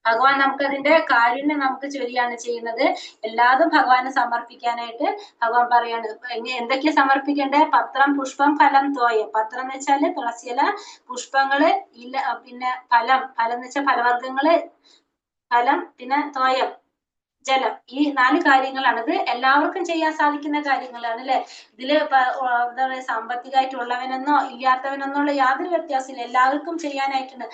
[SPEAKER 4] ഭഗവാൻ നമുക്കതിന്റെ കാരുണ്യം നമുക്ക് ചൊരിയാണ് ചെയ്യുന്നത്. എല്ലാതും ഭഗവാന് സമർപ്പിക്കാനായിട്ട് ഭഗവാൻ പറയാണ്. എന്തൊക്കെയാ സമർപ്പിക്കേണ്ടത്? പത്രം, പുഷ്പം, ഫലം, തോയം. പത്രം എന്ന് വെച്ചാല് തുളസിയില, പുഷ്പങ്ങള്, ഇല, പിന്നെ ഫലം, ഫലം എന്ന് വെച്ചാൽ ഫലവർഗ്ഗങ്ങള്, ഫലം, പിന്നെ തോയം, ജലം. ഈ 4 കാര്യങ്ങളാണ്. ഇത് എല്ലാവർക്കും ചെയ്യാൻ സാധിക്കുന്ന കാര്യങ്ങളാണ് അല്ലെ? ഇതില് എന്താ പറയാ, സാമ്പത്തികമായിട്ടുള്ളവനെന്നോ ഇല്ലാത്തവനെന്നുള്ള യാതൊരു വ്യത്യാസമില്ല. എല്ലാവർക്കും ചെയ്യാനായിട്ടുണ്ട്.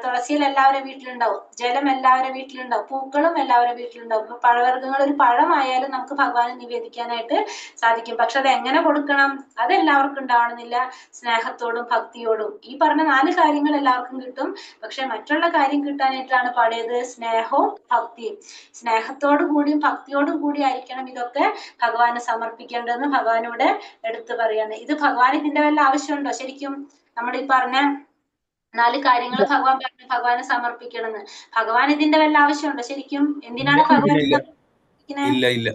[SPEAKER 4] തുളസിയിൽ എല്ലാവരും വീട്ടിലുണ്ടാവും, ജലം എല്ലാവരും വീട്ടിലുണ്ടാവും, പൂക്കളും എല്ലാവരും വീട്ടിലുണ്ടാവും. ഇപ്പൊ പഴവർഗ്ഗങ്ങൾ, ഒരു പഴമായാലും നമുക്ക് ഭഗവാനെ നിവേദിക്കാനായിട്ട് സാധിക്കും. പക്ഷെ അത് എങ്ങനെ കൊടുക്കണം? അത് എല്ലാവർക്കും ഉണ്ടാവണമെന്നില്ല. സ്നേഹത്തോടും ഭക്തിയോടും ഈ പറഞ്ഞ 4 കാര്യങ്ങൾ എല്ലാവർക്കും കിട്ടും. പക്ഷെ മറ്റുള്ള കാര്യം കിട്ടാനായിട്ടാണ് പാടിയത് സ്നേഹവും ഭക്തിയും. സ്നേഹത്തോടും കൂടിയും ഭക്തിയോടും കൂടി ആയിരിക്കണം ഇതൊക്കെ ഭഗവാന് സമർപ്പിക്കേണ്ടതെന്ന് ഭഗവാനോട് എടുത്തു പറയാണ്. ഇത് ഭഗവാൻ ഇതിന്റെ വല്ല ആവശ്യമുണ്ടോ? ശരിക്കും നമ്മൾ ഈ പറഞ്ഞ 4 കാര്യങ്ങൾ ഭഗവാൻ പറഞ്ഞു ഭഗവാന് സമർപ്പിക്കണമെന്ന്. ഭഗവാൻ ഇതിന്റെ വല്ല ആവശ്യമുണ്ടോ ശരിക്കും? എന്തിനാണ് ഭഗവാൻ
[SPEAKER 6] ഇല്ല ഇല്ല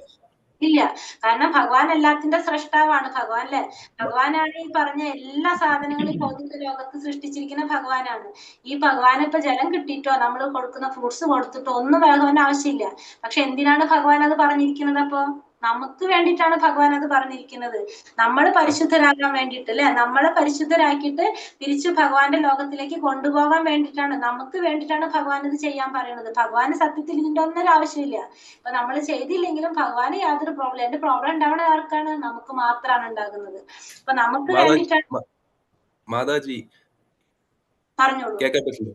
[SPEAKER 4] ഇല്ല. കാരണം ഭഗവാൻ എല്ലാത്തിന്റെ സ്രഷ്ടാവാണ് ഭഗവാൻ അല്ലെ? ഭഗവാനാണ് ഈ പറഞ്ഞ എല്ലാ സാധനങ്ങളും ഈ ഭൗതിക ലോകത്ത് സൃഷ്ടിച്ചിരിക്കുന്ന ഭഗവാനാണ്. ഈ ഭഗവാൻ ഇപ്പൊ ജലം കിട്ടിയിട്ടോ നമ്മൾ കൊടുക്കുന്ന ഫ്രൂട്ട്സ് കൊടുത്തിട്ടോ ഒന്നും ഭഗവാൻ ആവശ്യമില്ല. പക്ഷെ എന്തിനാണ് ഭഗവാൻ അത് പറഞ്ഞിരിക്കുന്നത്? അപ്പൊ നമുക്ക് വേണ്ടിയിട്ടാണ് ഭഗവാൻ അത് പറഞ്ഞിരിക്കുന്നത്. നമ്മൾ പരിശുദ്ധരാകാൻ വേണ്ടിയിട്ട് അല്ലെ? നമ്മളെ പരിശുദ്ധരാക്കിയിട്ട് തിരിച്ചു ഭഗവാന്റെ ലോകത്തിലേക്ക് കൊണ്ടുപോകാൻ വേണ്ടിയിട്ടാണ്, നമുക്ക് വേണ്ടിയിട്ടാണ് ഭഗവാൻ ഇത് ചെയ്യാൻ പറയുന്നത്. ഭഗവാന് സത്യത്തിൽ ഇതിന്റെ ഒന്നൊരു ആവശ്യമില്ല. ഇപ്പൊ നമ്മൾ ചെയ്തില്ലെങ്കിലും ഭഗവാന് യാതൊരു പ്രോബ്ലം. എന്റെ പ്രോബ്ലം ഉണ്ടാവണ ആർക്കാണ്? നമുക്ക് മാത്രമാണ് ഉണ്ടാകുന്നത്. അപ്പൊ നമുക്ക് വേണ്ടിയിട്ടാണ്.
[SPEAKER 6] മാതാജി
[SPEAKER 4] പറഞ്ഞോളൂ.
[SPEAKER 6] കേൾക്കാൻ പറ്റില്ല.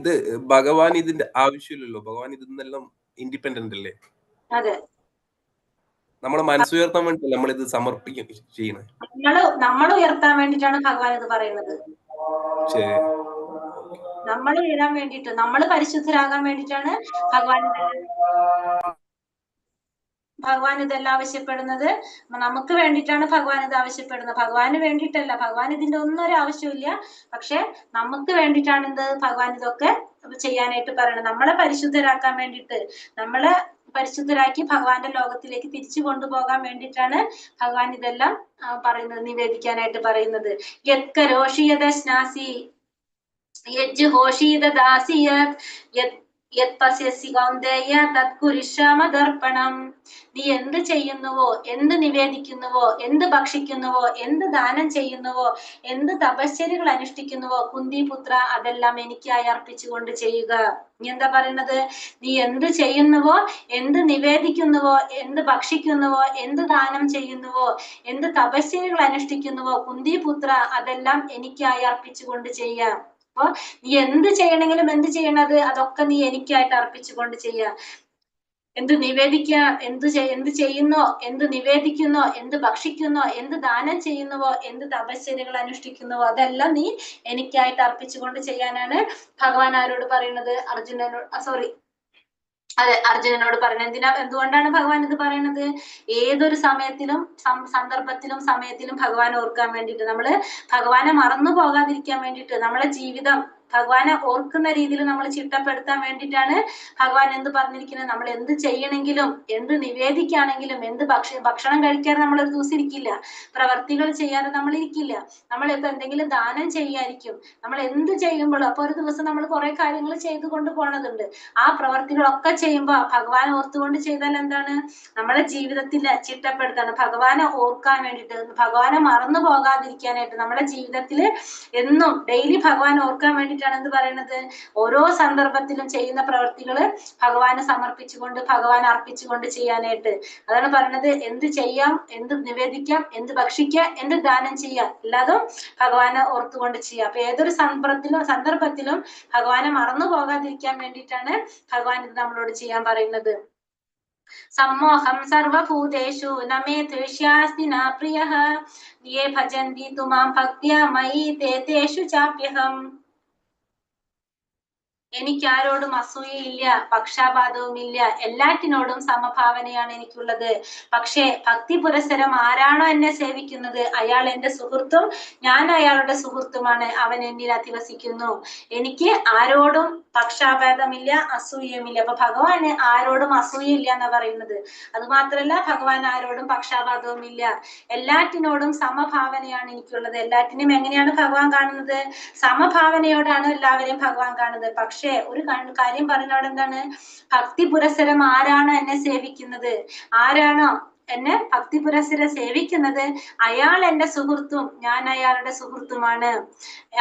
[SPEAKER 6] ഇത് ഭഗവാൻ ഇതിന്റെ ആവശ്യമില്ലല്ലോ. ഭഗവാൻ ഇതിന്നെല്ലാം ഇൻഡിപെൻഡന്റ് അല്ലേ?
[SPEAKER 4] അതെ,
[SPEAKER 6] നമ്മളെ മനസ്സുയർത്താൻ വേണ്ടി നമ്മളിത് സമർപ്പിക്കും ചെയ്യണേ.
[SPEAKER 4] നമ്മൾ ഉയർത്താൻ വേണ്ടിട്ടാണ് ഭഗവാൻ ഇത് പറയുന്നത്. നമ്മൾ ഉയരാൻ വേണ്ടിട്ട്, നമ്മൾ പരിശുദ്ധരാകാൻ വേണ്ടിട്ടാണ് ഭഗവാൻ ഇതെല്ലാം ആവശ്യപ്പെടുന്നത്. നമുക്ക് വേണ്ടിയിട്ടാണ് ഭഗവാൻ ഇത് ആവശ്യപ്പെടുന്നത്. ഭഗവാന് വേണ്ടിയിട്ടല്ല. ഭഗവാൻ ഇതിന്റെ ഒന്നും ഒരു ആവശ്യമില്ല. പക്ഷെ നമുക്ക് വേണ്ടിയിട്ടാണ് എന്ത് ഭഗവാൻ ഇതൊക്കെ ചെയ്യാനായിട്ട് പറയണത്. നമ്മളെ പരിശുദ്ധരാക്കാൻ വേണ്ടിയിട്ട്, നമ്മളെ പരിശുദ്ധരാക്കി ഭഗവാന്റെ ലോകത്തിലേക്ക് തിരിച്ചു കൊണ്ടുപോകാൻ വേണ്ടിയിട്ടാണ് ഭഗവാൻ ഇതെല്ലാം പറയുന്നത്, നിവേദിക്കാനായിട്ട് പറയുന്നത്. യത് കരോഷി യദശ്നാസി യജ്ജുഹോഷി ദദാസി യത് യത് യത് പശ്യസി കൗന്ദേയ തത് കുരിശമദർപ്പണം. നീ എന്ത് ചെയ്യുന്നുവോ, എന്ത് നിവേദിക്കുന്നുവോ, എന്ത് ഭക്ഷിക്കുന്നുവോ, എന്ത് ദാനം ചെയ്യുന്നുവോ, എന്ത് തപശ്ചര്യകൾ അനുഷ്ഠിക്കുന്നുവോ കുന്തിപുത്ര, അതെല്ലാം എനിക്കായി അർപ്പിച്ചുകൊണ്ട് ചെയ്യുക. നീ എന്താ പറയുന്നത്? നീ എന്ത് ചെയ്യുന്നുവോ, എന്ത് നിവേദിക്കുന്നുവോ, എന്ത് ഭക്ഷിക്കുന്നുവോ, എന്ത് ദാനം ചെയ്യുന്നുവോ, എന്ത് തപശ്ചര്യകൾ അനുഷ്ഠിക്കുന്നുവോ കുന്തിപുത്ര, അതെല്ലാം എനിക്കായി അർപ്പിച്ചുകൊണ്ട് ചെയ്യാം. അപ്പൊ നീ എന്ത് ചെയ്യണമെങ്കിലും എന്ത് ചെയ്യണത് അതൊക്കെ നീ എനിക്കായിട്ട് അർപ്പിച്ചുകൊണ്ട് ചെയ്യുക. എന്ത് നിവേദിക്ക, എന്ത് ചെയ്യുന്നോ, എന്ത് നിവേദിക്കുന്നോ, എന്ത് ഭക്ഷിക്കുന്നോ, എന്ത് ദാനം ചെയ്യുന്നുവോ, എന്ത് തപശ്ചര്യകൾ അനുഷ്ഠിക്കുന്നുവോ, അതെല്ലാം നീ എനിക്കായിട്ട് അർപ്പിച്ചുകൊണ്ട് ചെയ്യാനാണ് ഭഗവാൻ ആരോട് പറയുന്നത്? അർജുനനോട്, സോറി, അതെ, അർജുനനോട് പറയുന്നത്. എന്തുകൊണ്ടാണ് ഭഗവാൻ ഇത് പറയുന്നത്? ഏതൊരു സമയത്തിലും സന്ദർഭത്തിലും സമയത്തിലും ഭഗവാൻ ഓർക്കാൻ വേണ്ടിയിട്ട്, നമ്മള് ഭഗവാനെ മറന്നു പോകാതിരിക്കാൻ വേണ്ടിയിട്ട്, നമ്മളെ ജീവിതം ഭഗവാനെ ഓർക്കുന്ന രീതിയിൽ നമ്മൾ ചിട്ടപ്പെടുത്താൻ വേണ്ടിയിട്ടാണ് ഭഗവാൻ എന്ത് പറഞ്ഞിരിക്കുന്നത്? നമ്മൾ എന്ത് ചെയ്യണമെങ്കിലും എന്ത് നിവേദിക്കുകയാണെങ്കിലും എന്ത് ഭക്ഷണം കഴിക്കാതെ നമ്മൾ ഒരു ദിവസം ഇരിക്കില്ല, പ്രവർത്തികൾ ചെയ്യാതെ നമ്മൾ ഇരിക്കില്ല. നമ്മളിപ്പോ എന്തെങ്കിലും ദാനം ചെയ്യായിരിക്കും, നമ്മൾ എന്ത് ചെയ്യുമ്പോഴും അപ്പൊ ഒരു ദിവസം നമ്മൾ കുറെ കാര്യങ്ങൾ ചെയ്തുകൊണ്ട് പോണതുണ്ട്. ആ പ്രവർത്തികളൊക്കെ ചെയ്യുമ്പോ ഭഗവാൻ ഓർത്തുകൊണ്ട് ചെയ്താൽ എന്താണ്? നമ്മളെ ജീവിതത്തിൽ ചിട്ടപ്പെടുത്താണ്, ഭഗവാനെ ഓർക്കാൻ വേണ്ടിയിട്ട്, ഭഗവാനെ മറന്നു പോകാതിരിക്കാനായിട്ട് നമ്മുടെ ജീവിതത്തില് എന്നും ഡെയിലി ഭഗവാൻ ഓർക്കാൻ വേണ്ടിയിട്ടാണ് എന്ത് പറയുന്നത്? ഓരോ സന്ദർഭത്തിലും ചെയ്യുന്ന പ്രവർത്തികള് ഭഗവാനെ സമർപ്പിച്ചുകൊണ്ട് ഭഗവാൻ അർപ്പിച്ചുകൊണ്ട് ചെയ്യാനായിട്ട്. അതാണ് പറയുന്നത്, എന്ത് ചെയ്യാം, എന്ത് നിവേദിക്കാം, എന്ത് ഭക്ഷിക്കാം, എന്ത് ദാനം ചെയ്യാം, എല്ലാതും ഭഗവാനെ ഓർത്തുകൊണ്ട് ചെയ്യാം. അപ്പൊ ഏതൊരു സന്ദർഭത്തിലും ഭഗവാനെ മറന്നു പോകാതിരിക്കാൻ വേണ്ടിയിട്ടാണ് ഭഗവാൻ ഇത് നമ്മളോട് ചെയ്യാൻ പറയുന്നത്. സമ്മോഹം സർവഭൂതേഷു നമേ ദ്വേഷ്യാസ്തി ന പ്രിയഃ യേ ഭജന്തി തു മാം ഭക്ത്യാ മയി തേ തേഷു ചാപ്യഹം. എനിക്കാരോടും അസൂയയില്ല, പക്ഷാപാതവുമില്ല, എല്ലാറ്റിനോടും സമഭാവനയാണ് എനിക്കുള്ളത്. പക്ഷേ ഭക്തി പുരസ്സരം ആരാണോ എന്നെ സേവിക്കുന്നത് അയാൾ എന്റെ സുഹൃത്തും ഞാൻ അയാളുടെ സുഹൃത്തുമാണ്, അവൻ എന്നിൽ അധിവസിക്കുന്നു. എനിക്ക് ആരോടും പക്ഷാഭേദമില്ല, അസൂയയുമില്ല. അപ്പൊ ഭഗവാന് ആരോടും അസൂയയില്ല എന്നാ പറയുന്നത്. അത് മാത്രല്ല, ഭഗവാൻ ആരോടും പക്ഷാപാതവുമില്ല, എല്ലാറ്റിനോടും സമഭാവനയാണ് എനിക്കുള്ളത്. എല്ലാറ്റിനും എങ്ങനെയാണ് ഭഗവാൻ കാണുന്നത്? സമഭാവനയോടാണ് എല്ലാവരെയും ഭഗവാൻ കാണുന്നത്. പക്ഷേ ഒരു കാര്യം പറയുന്നവിടെ എന്താണ്? ഭക്തി പുരസ്സരം ആരാണോ എന്നെ സേവിക്കുന്നത്, ആരാണോ എന്നെ ഭക്തി പുരസ്സരം സേവിക്കുന്നത് അയാൾ എന്റെ സുഹൃത്തും ഞാൻ അയാളുടെ സുഹൃത്തുമാണ്,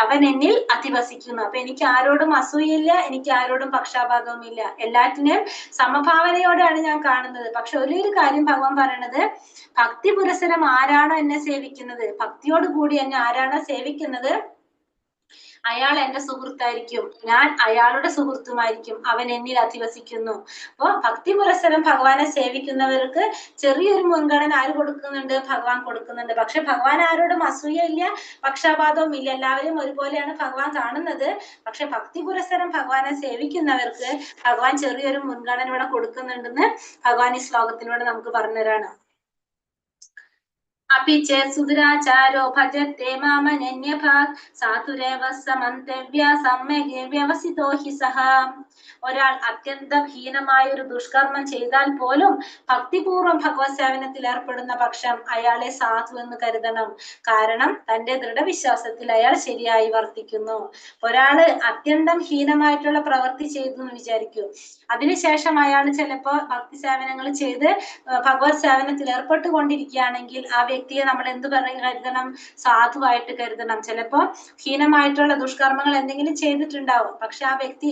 [SPEAKER 4] അവൻ എന്നിൽ അധിവസിക്കുന്നു. അപ്പൊ എനിക്ക് ആരോടും അസൂയയില്ല, എനിക്ക് ആരോടും പക്ഷാപാതവും ഇല്ല, എല്ലാറ്റിനെയും സമഭാവനയോടാണ് ഞാൻ കാണുന്നത്. പക്ഷെ ഒരു കാര്യം ഭഗവാൻ പറയണത്, ഭക്തി പുരസ്സരം ആരാണോ എന്നെ സേവിക്കുന്നത്, ഭക്തിയോട് കൂടി എന്നെ ആരാണോ സേവിക്കുന്നത് അയാൾ എന്റെ സുഹൃത്തായിരിക്കും, ഞാൻ അയാളുടെ സുഹൃത്തുമായിരിക്കും, അവൻ എന്നിൽ അധിവസിക്കുന്നു. അപ്പൊ ഭക്തി പുരസ്സരം ഭഗവാനെ സേവിക്കുന്നവർക്ക് ചെറിയൊരു മുൻഗണന ആര് കൊടുക്കുന്നുണ്ട്? ഭഗവാൻ കൊടുക്കുന്നുണ്ട്. പക്ഷെ ഭഗവാൻ ആരോടും അസൂയയില്ല, പക്ഷാപാതവും ഇല്ല, എല്ലാവരും ഒരുപോലെയാണ് ഭഗവാൻ കാണുന്നത്. പക്ഷെ ഭക്തി പുരസ്സരം ഭഗവാനെ സേവിക്കുന്നവർക്ക് ഭഗവാൻ ചെറിയൊരു മുൻഗണന ഇവിടെ കൊടുക്കുന്നുണ്ടെന്ന് ഭഗവാൻ ഈ ശ്ലോകത്തിലൂടെ നമുക്ക് പറഞ്ഞുതരാണ്. അപി ചേത് സുദുരാചാരോ ഭജത്തെ മാമനന്യഭാഗ് സാധുരേവ സമന്തവ്യ സമ്യക് വ്യവസിതോ he സഹ. ഒരാൾ അത്യന്തം ഹീനമായ ഒരു ദുഷ്കർമ്മം ചെയ്താൽ പോലും ഭക്തിപൂർവ്വം ഭഗവത് സേവനത്തിൽ ഏർപ്പെടുന്ന പക്ഷം അയാളെ സാധു എന്ന് കരുതണം. കാരണം തന്റെ ദൃഢവിശ്വാസത്തിൽ അയാൾ ശരിയായി വർത്തിക്കുന്നു. ഒരാള് അത്യന്തം ഹീനമായിട്ടുള്ള പ്രവൃത്തി ചെയ്തു എന്ന് വിചാരിക്കൂ, അതിനുശേഷം അയാൾ ചിലപ്പോ ഭക്തി സേവനങ്ങൾ ചെയ്ത് ഭഗവത് സേവനത്തിൽ ഏർപ്പെട്ടുകൊണ്ടിരിക്കുകയാണെങ്കിൽ ആ വ്യക്തിയെ നമ്മൾ എന്ത് കരുതണം? സാധുവായിട്ട് കരുതണം. ചിലപ്പോ ഹീനമായിട്ടുള്ള ദുഷ്കർമ്മങ്ങൾ എന്തെങ്കിലും ചെയ്തിട്ടുണ്ടാവും, പക്ഷെ ആ വ്യക്തി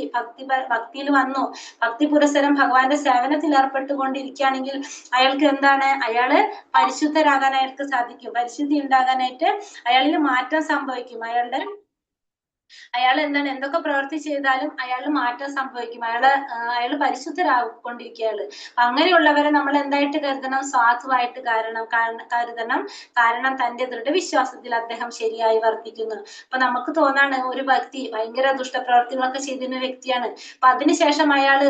[SPEAKER 4] ഭക്തിയിൽ വന്നു, ഭക്തി പുരസ്സരം ഭഗവാന്റെ സേവനത്തിൽ ഏർപ്പെട്ടുകൊണ്ടിരിക്കുകയാണെങ്കിൽ അയാൾക്ക് എന്താണ്? അയാള് പരിശുദ്ധരാകാൻ അയാൾക്ക് സാധിക്കും, പരിശുദ്ധി ഉണ്ടാകാനായിട്ട് അയാളിൽ മാറ്റം സംഭവിക്കും. അയാൾ എന്താണ് എന്തൊക്കെ പ്രവൃത്തി ചെയ്താലും അയാളിൽ മാറ്റം സംഭവിക്കും, അയാള് പരിശുദ്ധരാകൊണ്ടിരിക്കുകയാണ്. അങ്ങനെയുള്ളവരെ നമ്മൾ എന്തായിട്ട് കരുതണം? സാധുവായിട്ട് കരുതണം. കാരണം തന്റെ ദൃഢവിശ്വാസത്തിൽ അദ്ദേഹം ശരിയായി വർത്തിക്കുന്നു. അപ്പൊ നമുക്ക് തോന്നാണ് ഒരു വ്യക്തി ഭയങ്കര ദുഷ്ടപ്രവർത്തികളൊക്കെ ചെയ്തിരുന്ന വ്യക്തിയാണ്, അപ്പൊ അതിനുശേഷം അയാള്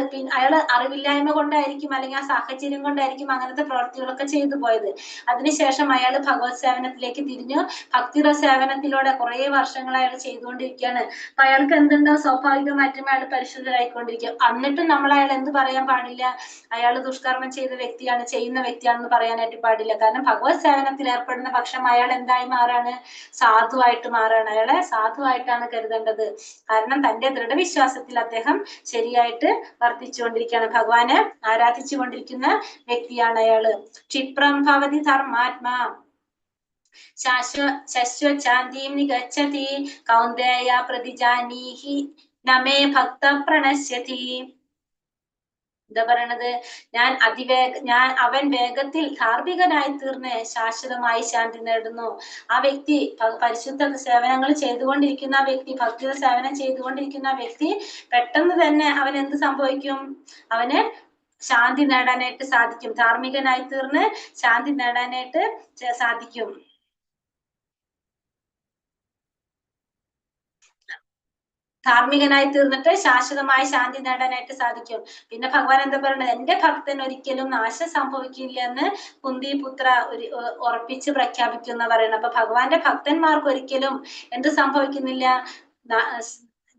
[SPEAKER 4] അറിവില്ലായ്മ കൊണ്ടായിരിക്കും അല്ലെങ്കിൽ ആ സാഹചര്യം കൊണ്ടായിരിക്കും അങ്ങനത്തെ പ്രവർത്തികളൊക്കെ ചെയ്തു പോയത്. അതിനുശേഷം അയാൾ ഭഗവത് സേവനത്തിലേക്ക് തിരിഞ്ഞു, ഭക്തിയുടെ സേവനത്തിലൂടെ കുറെ വർഷങ്ങൾ അയാൾ ചെയ്തുകൊണ്ടിരിക്കുകയാണ്. അപ്പൊ അയാൾക്ക് എന്തുണ്ടാവും? സ്വാഭാവികമായിട്ടും അയാൾ പരിശുദ്ധരായിക്കൊണ്ടിരിക്കും. എന്നിട്ടും നമ്മൾ അയാൾ എന്ത് പറയാൻ പാടില്ല? അയാൾ ദുഷ്കർമ്മം ചെയ്ത വ്യക്തിയാണ്, ചെയ്യുന്ന വ്യക്തിയാണെന്ന് പറയാനായിട്ട് പാടില്ല. കാരണം ഭഗവത് സേവനത്തിൽ ഏർപ്പെടുന്ന പക്ഷം അയാൾ എന്തായി മാറാണ്? സാധുവായിട്ട് മാറാണ്. അയാളെ സാധുവായിട്ടാണ് കരുതേണ്ടത്. കാരണം തന്റെ ദൃഢവിശ്വാസത്തിൽ അദ്ദേഹം ശരിയായിട്ട് വർത്തിച്ചുകൊണ്ടിരിക്കുകയാണ്, ഭഗവാനെ ആരാധിച്ചു കൊണ്ടിരിക്കുന്ന വ്യക്തിയാണ് അയാള്. ക്ഷിപ്രം ഭവതി ധർമാത്മാ ശശ്വശാന്തിം നിഗച്ഛതി കൗന്ദേയ പ്രതിജാനീഹി നമേ ഭക്ത പ്രണശ്യതി. എന്താ പറയണത്? അവൻ വേഗത്തിൽ ധാർമ്മികനായി തീർന്ന് ശാശ്വതമായി ശാന്തി നേടുന്നു. ആ വ്യക്തി പരിശുദ്ധ സേവനങ്ങൾ ചെയ്തുകൊണ്ടിരിക്കുന്ന വ്യക്തി, ഭക്തിയുടെ സേവനം ചെയ്തുകൊണ്ടിരിക്കുന്ന വ്യക്തി പെട്ടെന്ന് തന്നെ അവൻ എന്ത് സംഭവിക്കും? അവന് ശാന്തി നേടാനായിട്ട് സാധിക്കും. ധാർമ്മികനായി തീർന്ന് ശാന്തി നേടാനായിട്ട് സാധിക്കും. ധാർമ്മികനായി തീർന്നിട്ട് ശാശ്വതമായ ശാന്തി നേടാനായിട്ട് സാധിക്കും. പിന്നെ ഭഗവാൻ എന്താ പറയുന്നത്? എന്റെ ഭക്തൻ ഒരിക്കലും നാശം സംഭവിക്കില്ല എന്ന് കുന്തിപുത്ര ഒരു ഉറപ്പിച്ച് പ്രഖ്യാപിക്കുന്ന പറയണം. അപ്പൊ ഭഗവാന്റെ ഭക്തന്മാർക്ക് ഒരിക്കലും എന്ത് സംഭവിക്കുന്നില്ല?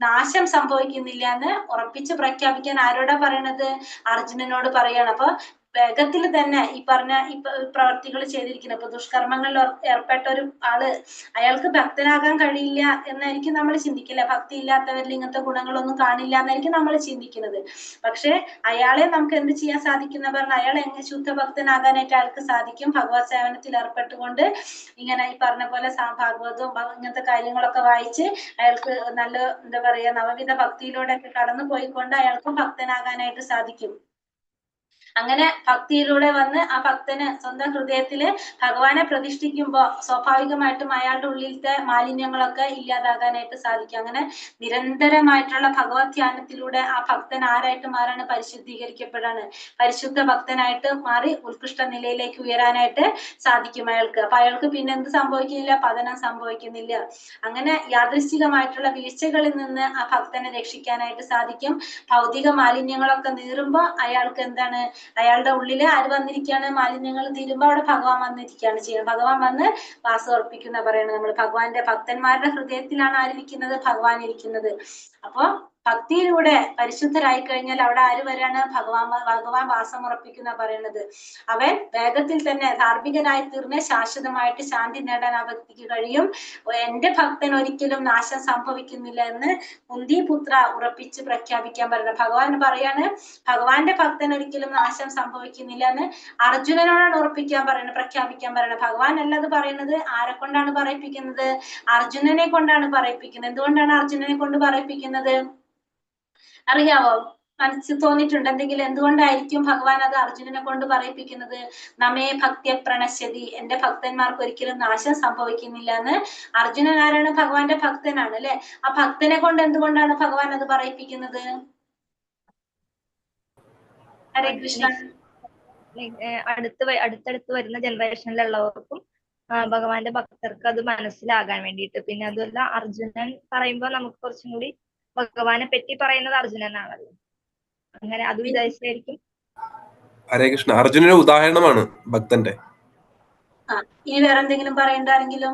[SPEAKER 4] നാശം സംഭവിക്കുന്നില്ല എന്ന് ഉറപ്പിച്ച് പ്രഖ്യാപിക്കാൻ ആരോടാ പറയണത്? അർജുനനോട് പറയാണ്. അപ്പൊ വേഗത്തിൽ തന്നെ ഈ പറഞ്ഞ ഈ പ്രവർത്തികൾ ചെയ്തിരിക്കുന്നത്, ഇപ്പൊ ദുഷ്കർമ്മങ്ങളിൽ ഏർപ്പെട്ട ഒരു ആള്, അയാൾക്ക് ഭക്തനാകാൻ കഴിയില്ല എന്നായിരിക്കും നമ്മൾ ചിന്തിക്കില്ല. ഭക്തി ഇല്ലാത്തവരിൽ ഇങ്ങനത്തെ ഗുണങ്ങളൊന്നും കാണില്ല എന്നായിരിക്കും നമ്മൾ ചിന്തിക്കുന്നത്. പക്ഷെ അയാളെ നമുക്ക് എന്ത് ചെയ്യാൻ സാധിക്കുന്ന പറഞ്ഞാൽ, അയാൾ എങ്ങനെ ശുദ്ധ ഭക്തനാകാനായിട്ട് അയാൾക്ക് സാധിക്കും. ഭഗവത് സേവനത്തിൽ ഏർപ്പെട്ടുകൊണ്ട് ഇങ്ങനെ ഈ പറഞ്ഞ പോലെ ഭാഗവതവും ഇങ്ങനത്തെ കാര്യങ്ങളൊക്കെ വായിച്ച് അയാൾക്ക് നല്ല എന്താ പറയാ നവവിധ ഭക്തിയിലൂടെ ഒക്കെ കടന്നു പോയിക്കൊണ്ട് അയാൾക്കും ഭക്തനാകാനായിട്ട് സാധിക്കും. അങ്ങനെ ഭക്തിയിലൂടെ വന്ന് ആ ഭക്തന് സ്വന്തം ഹൃദയത്തില് ഭഗവാനെ പ്രതിഷ്ഠിക്കുമ്പോ സ്വാഭാവികമായിട്ടും അയാളുടെ ഉള്ളിലത്തെ മാലിന്യങ്ങളൊക്കെ ഇല്ലാതാകാനായിട്ട് സാധിക്കും. അങ്ങനെ നിരന്തരമായിട്ടുള്ള ഭഗവത് ധ്യാനത്തിലൂടെ ആ ഭക്തൻ ആരായിട്ട് മാറാണ്? പരിശുദ്ധീകരിക്കപ്പെടാണ്. പരിശുദ്ധ ഭക്തനായിട്ട് മാറി ഉത്കൃഷ്ട നിലയിലേക്ക് ഉയരാനായിട്ട് സാധിക്കും അയാൾക്ക്. അപ്പൊ അയാൾക്ക് പിന്നെ എന്ത് സംഭവിക്കുന്നില്ല? പതനം സംഭവിക്കുന്നില്ല. അങ്ങനെ യാദൃശ്ചികമായിട്ടുള്ള വീഴ്ചകളിൽ നിന്ന് ആ ഭക്തനെ രക്ഷിക്കാനായിട്ട് സാധിക്കും. ഭൗതിക മാലിന്യങ്ങളൊക്കെ നീറുമ്പോ അയാൾക്ക് എന്താണ്? അയാളുടെ ഉള്ളില് ആര് വന്നിരിക്കുകയാണ്? മാലിന്യങ്ങൾ തീരുമ്പോ അവിടെ ഭഗവാൻ വന്നിരിക്കുകയാണ് ചെയ്യുന്നത്. ഭഗവാൻ വന്ന് വാസം ഉറപ്പിക്കുന്ന പറയണത് നമ്മൾ. ഭഗവാന്റെ ഭക്തന്മാരുടെ ഹൃദയത്തിലാണ് ആരിയ്ക്കുന്നത്? ഭഗവാൻ ഇരിക്കുന്നത്. അപ്പൊ ഭക്തിയിലൂടെ പരിശുദ്ധരായി കഴിഞ്ഞാൽ അവിടെ ആര് വരാണ്? ഭഗവാൻ വാസം ഉറപ്പിക്കുന്ന പറയണത്. അവൻ വേഗത്തിൽ തന്നെ ധാർമ്മികനായി തീർന്ന് ശാശ്വതമായിട്ട് ശാന്തി നേടാൻ ആ വ്യക്തിക്ക് കഴിയും. എന്റെ ഭക്തൻ ഒരിക്കലും നാശം സംഭവിക്കുന്നില്ല എന്ന് കുന്തിപുത്ര ഉറപ്പിച്ച് പ്രഖ്യാപിക്കാൻ പറയുന്നത്. ഭഗവാൻ പറയാണ്, ഭഗവാന്റെ ഭക്തൻ ഒരിക്കലും നാശം സംഭവിക്കുന്നില്ല എന്ന് അർജുനനോടാണ് ഉറപ്പിക്കാൻ പറയുന്നത്, പ്രഖ്യാപിക്കാൻ പറയുന്നത്. ഭഗവാൻ അല്ല അത് പറയുന്നത്. ആരെ കൊണ്ടാണ് പറയിപ്പിക്കുന്നത്? അർജുനനെ കൊണ്ടാണ് പറയിപ്പിക്കുന്നത്. എന്തുകൊണ്ടാണ് അർജുനനെ കൊണ്ട് പറയിപ്പിക്കുന്നത്? അറിയാവോ? മനസ്സിൽ തോന്നിയിട്ടുണ്ട് എന്തെങ്കിലും? എന്തുകൊണ്ടായിരിക്കും ഭഗവാൻ അത് അർജുനനെ കൊണ്ട് പറയിപ്പിക്കുന്നത്? നമേ ഭക്തിയ പ്രണശ്യതി, എന്റെ ഭക്തന്മാർക്ക് ഒരിക്കലും നാശം സംഭവിക്കുന്നില്ല എന്ന്. അർജുനൻ ആരാണ്? ഭഗവാന്റെ ഭക്തനാണ് അല്ലെ? ആ ഭക്തനെ കൊണ്ട് എന്തുകൊണ്ടാണ് ഭഗവാൻ അത് പറയിപ്പിക്കുന്നത്? ഹരേ കൃഷ്ണ.
[SPEAKER 5] അടുത്തടുത്ത് വരുന്ന ജനറേഷനിലുള്ളവർക്കും ഭഗവാന്റെ ഭക്തർക്ക് അത് മനസ്സിലാകാൻ വേണ്ടിയിട്ട്. പിന്നെ അതുമല്ല, അർജുനൻ പറയുമ്പോ നമുക്ക് കുറച്ചും കൂടി ഭഗവാനെ പറ്റി പറയുന്നത് അർജുനനാണല്ലോ. അങ്ങനെ അത് വിചാരിച്ചായിരിക്കും.
[SPEAKER 6] ഹരേ കൃഷ്ണ. അർജുനൊരു ഉദാഹരണമാണ് ഭക്തന്റെ.
[SPEAKER 4] ഇനി വേറെ എന്തെങ്കിലും പറയണ്ട ആരെങ്കിലും?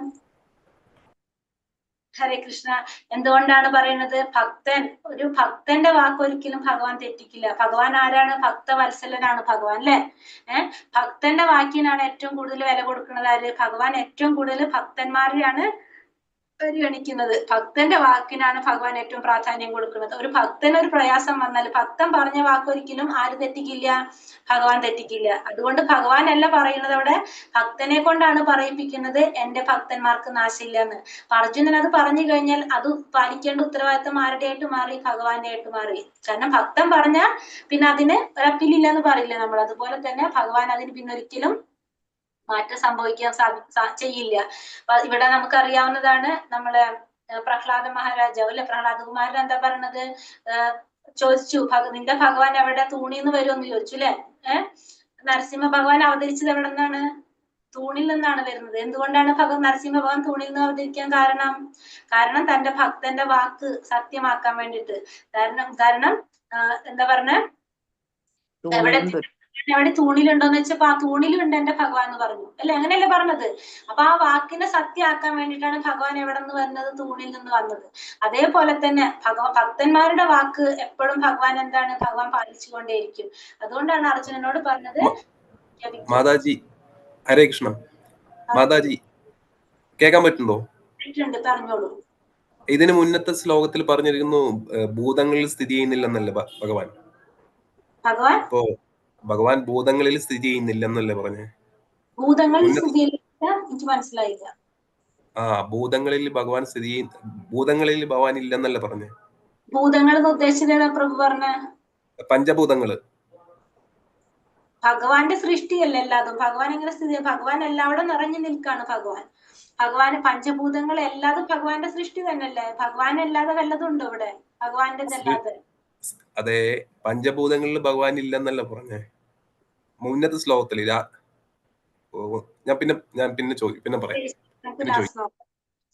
[SPEAKER 4] ഹരേ കൃഷ്ണ. എന്തുകൊണ്ടാണ് പറയുന്നത്? ഭക്തൻ, ഒരു ഭക്തന്റെ വാക്ക് ഒരിക്കലും ഭഗവാൻ തെറ്റിക്കില്ല. ഭഗവാൻ ആരാണ്? ഭക്തവത്സലനാണ് ഭഗവാൻ അല്ലെ? ഭക്തന്റെ വാക്കിനാണ് ഏറ്റവും കൂടുതൽ വില കൊടുക്കുന്നത് ആര്? ഭഗവാൻ ഏറ്റവും കൂടുതൽ ഭക്തന്മാരെയാണ് പരിഗണിക്കുന്നത്. ഭക്തന്റെ വാക്കിനാണ് ഭഗവാൻ ഏറ്റവും പ്രാധാന്യം കൊടുക്കുന്നത്. ഒരു ഭക്തന് ഒരു പ്രയാസം വന്നാൽ ഭക്തൻ പറഞ്ഞ വാക്കൊരിക്കലും ആര് തെറ്റിക്കില്ല? ഭഗവാൻ തെറ്റിക്കില്ല. അതുകൊണ്ട് ഭഗവാൻ അല്ല പറയുന്നത്, അവിടെ ഭക്തനെ കൊണ്ടാണ് പറയിപ്പിക്കുന്നത് എന്റെ ഭക്തന്മാർക്ക് നാശമില്ല എന്ന്. അപ്പൊ അർജുനൻ അത് പറഞ്ഞു കഴിഞ്ഞാൽ അത് പാലിക്കേണ്ട ഉത്തരവാദിത്തം ആരുടെ ആയിട്ട് മാറി? ഭഗവാന്റെ ആയിട്ട് മാറി. കാരണം ഭക്തൻ പറഞ്ഞാൽ പിന്നെ അതിന് ഒരപ്പീലില്ല എന്ന് പറയില്ല നമ്മൾ. അതുപോലെ തന്നെ ഭഗവാൻ അതിന് പിന്നെ ഒരിക്കലും മാറ്റം സംഭവിക്കാൻ ചെയ്യില്ല. അപ്പൊ ഇവിടെ നമുക്കറിയാവുന്നതാണ് നമ്മളെ പ്രഹ്ലാദ മഹാരാജാവ് അല്ലെ? പ്രഹ്ലാദകുമാരൻ എന്താ പറയണത്? ചോദിച്ചു, നിന്റെ ഭഗവാൻ എവിടെ തൂണിന്ന് വരുമെന്ന് ചോദിച്ചു അല്ലെ? നരസിംഹ ഭഗവാൻ അവതരിച്ചത് എവിടെ നിന്നാണ്? തൂണിൽ നിന്നാണ് വരുന്നത്. എന്തുകൊണ്ടാണ് നരസിംഹ ഭഗവാൻ തൂണിൽ നിന്ന് അവതരിക്കാൻ കാരണം? കാരണം തന്റെ ഭക്തന്റെ വാക്ക് സത്യമാക്കാൻ വേണ്ടിട്ട്. കാരണം എന്താ പറഞ്ഞ, എവിടെ തൂണിലുണ്ടോന്ന് വെച്ചപ്പോ ആ തൂണിലുണ്ട് എന്റെ ഭഗവാൻ എന്ന് പറഞ്ഞു അല്ലെ? അങ്ങനെയല്ലേ പറഞ്ഞത്? അപ്പൊ ആ വാക്കിനെ സത്യമാക്കാൻ വേണ്ടിയിട്ടാണ് ഭഗവാൻ എവിടെ നിന്ന് വന്നത്? തൂണിൽ നിന്ന് വന്നത്. അതേപോലെ തന്നെ ഭക്തന്മാരുടെ വാക്ക് എപ്പോഴും ഭഗവാൻ എന്താണ്? ഭഗവാൻ പാലിച്ചുകൊണ്ടേയിരിക്കും. അതുകൊണ്ടാണ് അർജുനനോട് പറഞ്ഞത്.
[SPEAKER 6] മാതാജി, ഹരേ കൃഷ്ണ. മാതാജി കേൾക്കാൻ പറ്റുന്നുണ്ടോ?
[SPEAKER 4] പറഞ്ഞോളൂ.
[SPEAKER 6] ഇതിന് മുന്നത്തെ ശ്ലോകത്തിൽ പറഞ്ഞിരിക്കുന്നു ഭൂതങ്ങളിൽ സ്ഥിതി ചെയ്യുന്നില്ലെന്നല്ലേ ഭഗവാൻ?
[SPEAKER 4] ഭഗവാൻ
[SPEAKER 6] അപ്പോ ഭഗവാൻ ഭൂതങ്ങളിൽ സ്ഥിതി ചെയ്യുന്നില്ലെന്നല്ലേ പറഞ്ഞേ?
[SPEAKER 4] ഭൂതങ്ങളിൽ സ്ഥിതി ചെയ്യുന്നില്ല, എനിക്ക് മനസ്സിലായില്ല.
[SPEAKER 6] ആ ഭൂതങ്ങളിൽ ഭഗവാൻ സ്ഥിതി, ഭൂതങ്ങളിൽ ഭഗവാൻ ഇല്ലെന്നല്ലേ പറഞ്ഞേ?
[SPEAKER 4] ഭൂതങ്ങൾ ഉദ്ദേശിച്ചത് പ്രഭു പറഞ്ഞ
[SPEAKER 6] പഞ്ചഭൂതങ്ങള്
[SPEAKER 4] ഭഗവാന്റെ സൃഷ്ടിയല്ല എല്ലാതും. ഭഗവാൻ എങ്ങനെ സ്ഥിതി? ഭഗവാൻ എല്ലാവിടെ നിറഞ്ഞു നിൽക്കാണ്. ഭഗവാൻ ഭഗവാന് പഞ്ചഭൂതങ്ങൾ എല്ലാതും ഭഗവാന്റെ സൃഷ്ടി തന്നെയല്ലേ? ഭഗവാൻ അല്ലാതെ വല്ലതും ഉണ്ടോ ഇവിടെ? ഭഗവാന്റെ അല്ലാതെ?
[SPEAKER 6] അതെ, പഞ്ചഭൂതങ്ങളിൽ ഭഗവാൻ ഇല്ലെന്നല്ല പറഞ്ഞേ മുന്നത്തെ ശ്ലോകത്തില്. ഞാൻ പിന്നെ ചോദിക്കും, പിന്നെ പറയാം.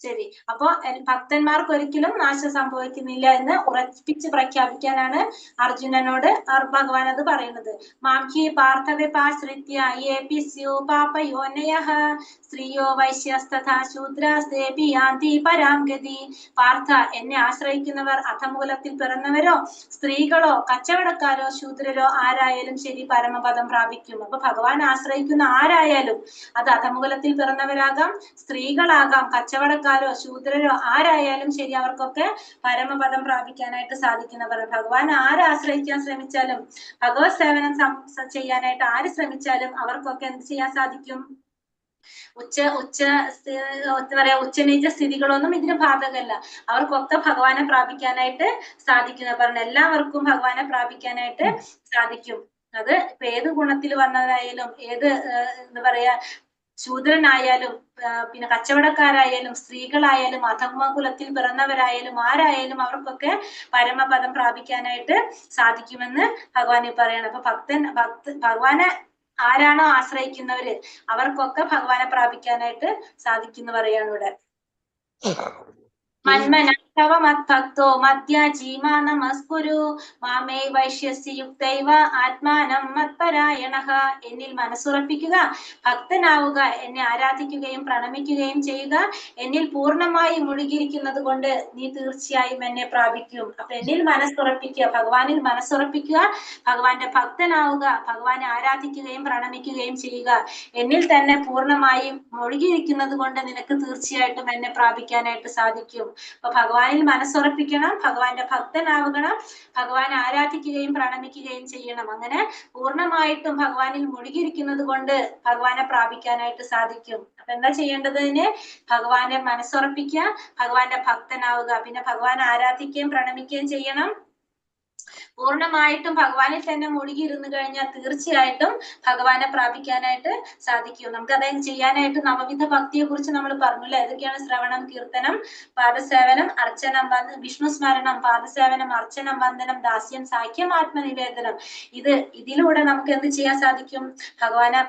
[SPEAKER 4] ശരി, അപ്പൊ ഭക്തന്മാർക്ക് ഒരിക്കലും നാശം സംഭവിക്കുന്നില്ല എന്ന് ഉറപ്പിച്ച് പ്രഖ്യാപിക്കാനാണ് അർജുനനോട് ഭഗവാൻ അത് പറയുന്നത്. മാംഹി പാർത്ഥവ്യപാശ്രിത്യ യേപി സ്യു പാപയോനയഃ സ്ത്രീയോ വൈശ്യസ്തഥാ ശൂദ്രാസ്തേപി യാന്തി പരാം ഗതി. പാർത്ഥ, എന്നെ ആശ്രയിക്കുന്നവർ അധമൂലത്തിൽ പിറന്നവരോ സ്ത്രീകളോ കച്ചവടക്കാരോ ശൂദ്രരോ ആരായാലും ശരി പരമപദം പ്രാപിക്കും. അപ്പൊ ഭഗവാൻ ആശ്രയിക്കുന്ന ആരായാലും, അത് അധമൂലത്തിൽ പിറന്നവരാകാം, സ്ത്രീകളാകാം, കച്ചവടക്കാരോ ശൂദ്രരോ ആരായാലും ശരി, അവർക്കൊക്കെ പരമപദം പ്രാപിക്കാനായിട്ട് സാധിക്കുന്നവർ. ഭഗവാൻ ആരാശ്രയിക്കാൻ ശ്രമിച്ചാലും, ഭഗവത് സേവനം ചെയ്യാനായിട്ട് ആര് ശ്രമിച്ചാലും അവർക്കൊക്കെ എന്ത് ചെയ്യാൻ സാധിക്കും? ഉച്ച ഉച്ച എന്താ പറയാ, ഉച്ചനീച സ്ഥിതികളൊന്നും ഇതിന് ബാധകമല്ല. അവർക്കൊക്കെ ഭഗവാനെ പ്രാപിക്കാനായിട്ട് സാധിക്കുന്ന പറഞ്ഞു. എല്ലാവർക്കും ഭഗവാനെ പ്രാപിക്കാനായിട്ട് സാധിക്കും. അത് ഇപ്പൊ ഏത് ഗുണത്തിൽ വന്നതായാലും, ഏത് എന്താ പറയാ, ശൂദ്രനായാലും പിന്നെ കച്ചവടക്കാരായാലും സ്ത്രീകളായാലും അധമകുലത്തിൽ പിറന്നവരായാലും ആരായാലും അവർക്കൊക്കെ പരമപദം പ്രാപിക്കാനായിട്ട് സാധിക്കുമെന്ന് ഭഗവാൻ പറയണം. അപ്പൊ ഭഗവാനെ ആരാണോ ആശ്രയിക്കുന്നവര് അവർക്കൊക്കെ ഭഗവാനെ പ്രാപിക്കാനായിട്ട് സാധിക്കുന്നു പറയാണ് ഇവിടെ. മന്മനഭവ മദ്ഭക്തോ മദ്യാജീമാ നമസ്കുരു മാമേ വൈശ്യസി യുക്തൈവ ആത്മാനം മത്പരായണഃ. എന്നിൽ മനസ്സുറപ്പിക്കുക, ഭക്തനാവുക, എന്നെ ആരാധിക്കുകയും പ്രണമിക്കുകയും ചെയ്യുക. എന്നിൽ പൂർണ്ണമായി മുഴുകിയിരിക്കുന്നത് കൊണ്ട് നീ തീർച്ചയായും എന്നെ പ്രാപിക്കും. അപ്പൊ എന്നിൽ മനസ്സുറപ്പിക്കുക, ഭഗവാനിൽ മനസ്സുറപ്പിക്കുക, ഭഗവാന്റെ ഭക്തനാവുക, ഭഗവാനെ ആരാധിക്കുകയും പ്രണമിക്കുകയും ചെയ്യുക. എന്നിൽ തന്നെ പൂർണ്ണമായും മുഴുകിയിരിക്കുന്നത് കൊണ്ട് നിനക്ക് തീർച്ചയായിട്ടും എന്നെ പ്രാപിക്കാനായിട്ട് സാധിക്കും. അപ്പൊ ഭഗവാനിൽ മനസ്സുറപ്പിക്കണം, ഭഗവാന്റെ ഭക്തനാവണം, ഭഗവാനെ ആരാധിക്കുകയും പ്രണമിക്കുകയും ചെയ്യണം. അങ്ങനെ പൂർണ്ണമായിട്ടും ഭഗവാനിൽ മുഴുകിയിരിക്കുന്നത് കൊണ്ട് ഭഗവാനെ പ്രാപിക്കാനായിട്ട് സാധിക്കും. അപ്പൊ എന്താ ചെയ്യേണ്ടതിന്? ഭഗവാനെ മനസ്സുറപ്പിക്കുക, ഭഗവാന്റെ ഭക്തനാവുക, പിന്നെ ഭഗവാനെ ആരാധിക്കുകയും പ്രണമിക്കുകയും ചെയ്യണം. പൂർണ്ണമായിട്ടും ഭഗവാനിൽ തന്നെ മുഴുകിയിരുന്നു കഴിഞ്ഞാൽ തീർച്ചയായിട്ടും ഭഗവാനെ പ്രാപിക്കാനായിട്ട് സാധിക്കും. നമുക്ക് അത് ചെയ്യാനായിട്ട് നവവിധ ഭക്തിയെ കുറിച്ച് നമ്മൾ പറഞ്ഞു അല്ലെ? ഏതൊക്കെയാണ്? ശ്രവണം, കീർത്തനം, പാദസേവനം, അർച്ചനം, വിഷ്ണു സ്മരണം, പാദസേവനം, അർച്ചനം, വന്ദനം, ദാസ്യം, സാഖ്യം, ആത്മനിവേദനം. ഇതിലൂടെ നമുക്ക് എന്ത് ചെയ്യാൻ സാധിക്കും? ഭഗവാനെ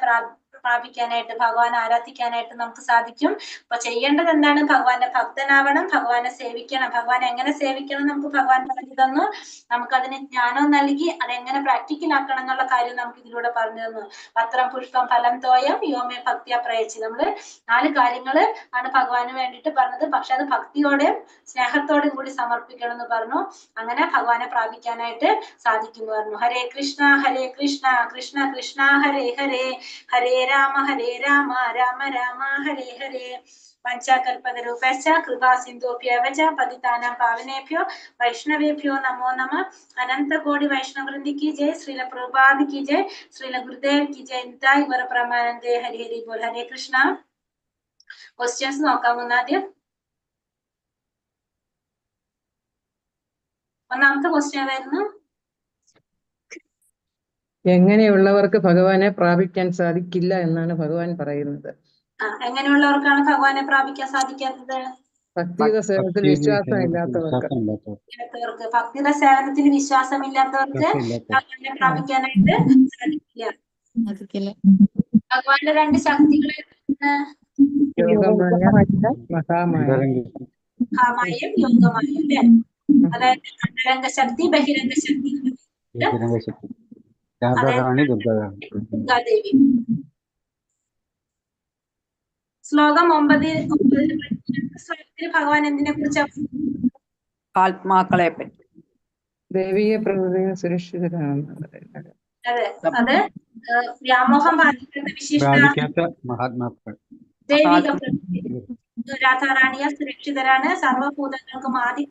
[SPEAKER 4] പ്രാപിക്കാനായിട്ട്, ഭഗവാനെ ആരാധിക്കാനായിട്ട് നമുക്ക് സാധിക്കും. അപ്പൊ ചെയ്യേണ്ടത് എന്താണ്? ഭഗവാന്റെ ഭക്തനാവണം, ഭഗവാനെ സേവിക്കണം. ഭഗവാനെ എങ്ങനെ സേവിക്കണം നമുക്ക് ഭഗവാൻ പറഞ്ഞു തന്നു. നമുക്കതിന് ജ്ഞാനവും നൽകി അതെങ്ങനെ പ്രാക്ടിക്കൽ ആക്കണം എന്നുള്ള കാര്യം നമുക്ക് ഇതിലൂടെ പറഞ്ഞു തന്നു. പത്രം, പുഷ്പം, ഫലം, തോയം, യോമേ ഭക്തിയ പ്രയച്ചി. നമ്മള് 4 കാര്യങ്ങള് ആണ് ഭഗവാന് വേണ്ടിയിട്ട് പറഞ്ഞത്. പക്ഷെ അത് ഭക്തിയോടെയും സ്നേഹത്തോടെയും കൂടി സമർപ്പിക്കണം എന്ന് പറഞ്ഞു. അങ്ങനെ ഭഗവാനെ പ്രാപിക്കാനായിട്ട് സാധിക്കുന്നു പറഞ്ഞു. ഹരേ കൃഷ്ണ ഹരേ കൃഷ്ണ കൃഷ്ണ കൃഷ്ണ ഹരേ ഹരേ, ഹരേ രാമ ഹരേ രാമ രാമ രാമ ഹരേ ഹരേ. പഞ്ചകൽപതരൂപശ്ച കൃപാ സിന്ധുഭ്യവച പതിതാനാം പാവനേഭ്യോ വൈഷ്ണവേഭ്യോ നമോ നമ. അനന്തകോടി വൈഷ്ണവൃന്ദി കി ജയ്, ശ്രീല പ്രഭുപാദ് കി ജയ്, ശ്രീല ഗുരുദേവ് കി ജയ്. നിതായ് വര പ്രമാനന്ദേ ഹരി ഹരി ബോൽ. ഹരേ കൃഷ്ണ. ക്വസ്റ്റ്യൻസ് നോക്കാം ഒന്നാദ്യം. ഒന്നാമത്തെ ക്വസ്റ്റ്യൻ ഏതായിരുന്നു?
[SPEAKER 3] എങ്ങനെയുള്ളവർക്ക് ഭഗവാനെ പ്രാപിക്കാൻ സാധിക്കില്ല എന്നാണ് ഭഗവാൻ പറയുന്നത്.
[SPEAKER 4] എങ്ങനെയുള്ളവർക്കാണ് ഭഗവാനെ പ്രാപിക്കാൻ സാധിക്കാത്തത്?
[SPEAKER 3] ഭക്തിയുടെ സേവനത്തിൽ വിശ്വാസമില്ലാത്തവർക്ക്.
[SPEAKER 4] ഭക്തിയുടെ സേവനത്തിൽ വിശ്വാസമില്ലാത്തവർക്ക് ഭഗവാനെ പ്രാപിക്കാനായിട്ട് സാധിക്കില്ല. ഭഗവാന്റെ 2 ശക്തികളെ
[SPEAKER 3] യോഗമായ, മഹാമായ.
[SPEAKER 4] മഹാമായയും യോഗമായും അല്ലെ? അതായത് അന്തരംഗ ശക്തി, ബഹിരംഗ ശക്തി. ദുർഗാദേവി. ശ്ലോകം 9 ശ്ലോകത്തിൽ ഭഗവാൻ എന്തിനെ കുറിച്ചാ?
[SPEAKER 7] ആത്മാക്കളെ പറ്റി.
[SPEAKER 3] ദേവിയെ പ്രകൃതിയെ സുരക്ഷിതരാണെന്ന് പറയുന്നത്.
[SPEAKER 4] അതെ, അത് വ്യാമോഹം ബാധിക്കുന്ന വിശിഷ്ട
[SPEAKER 8] മഹാത്മാക്കൾ
[SPEAKER 4] ദൈവിക പ്രകൃതി. രാധാറാണിയ സുരക്ഷിതരാണ്, സർവഭൂതങ്ങൾക്കും ആദി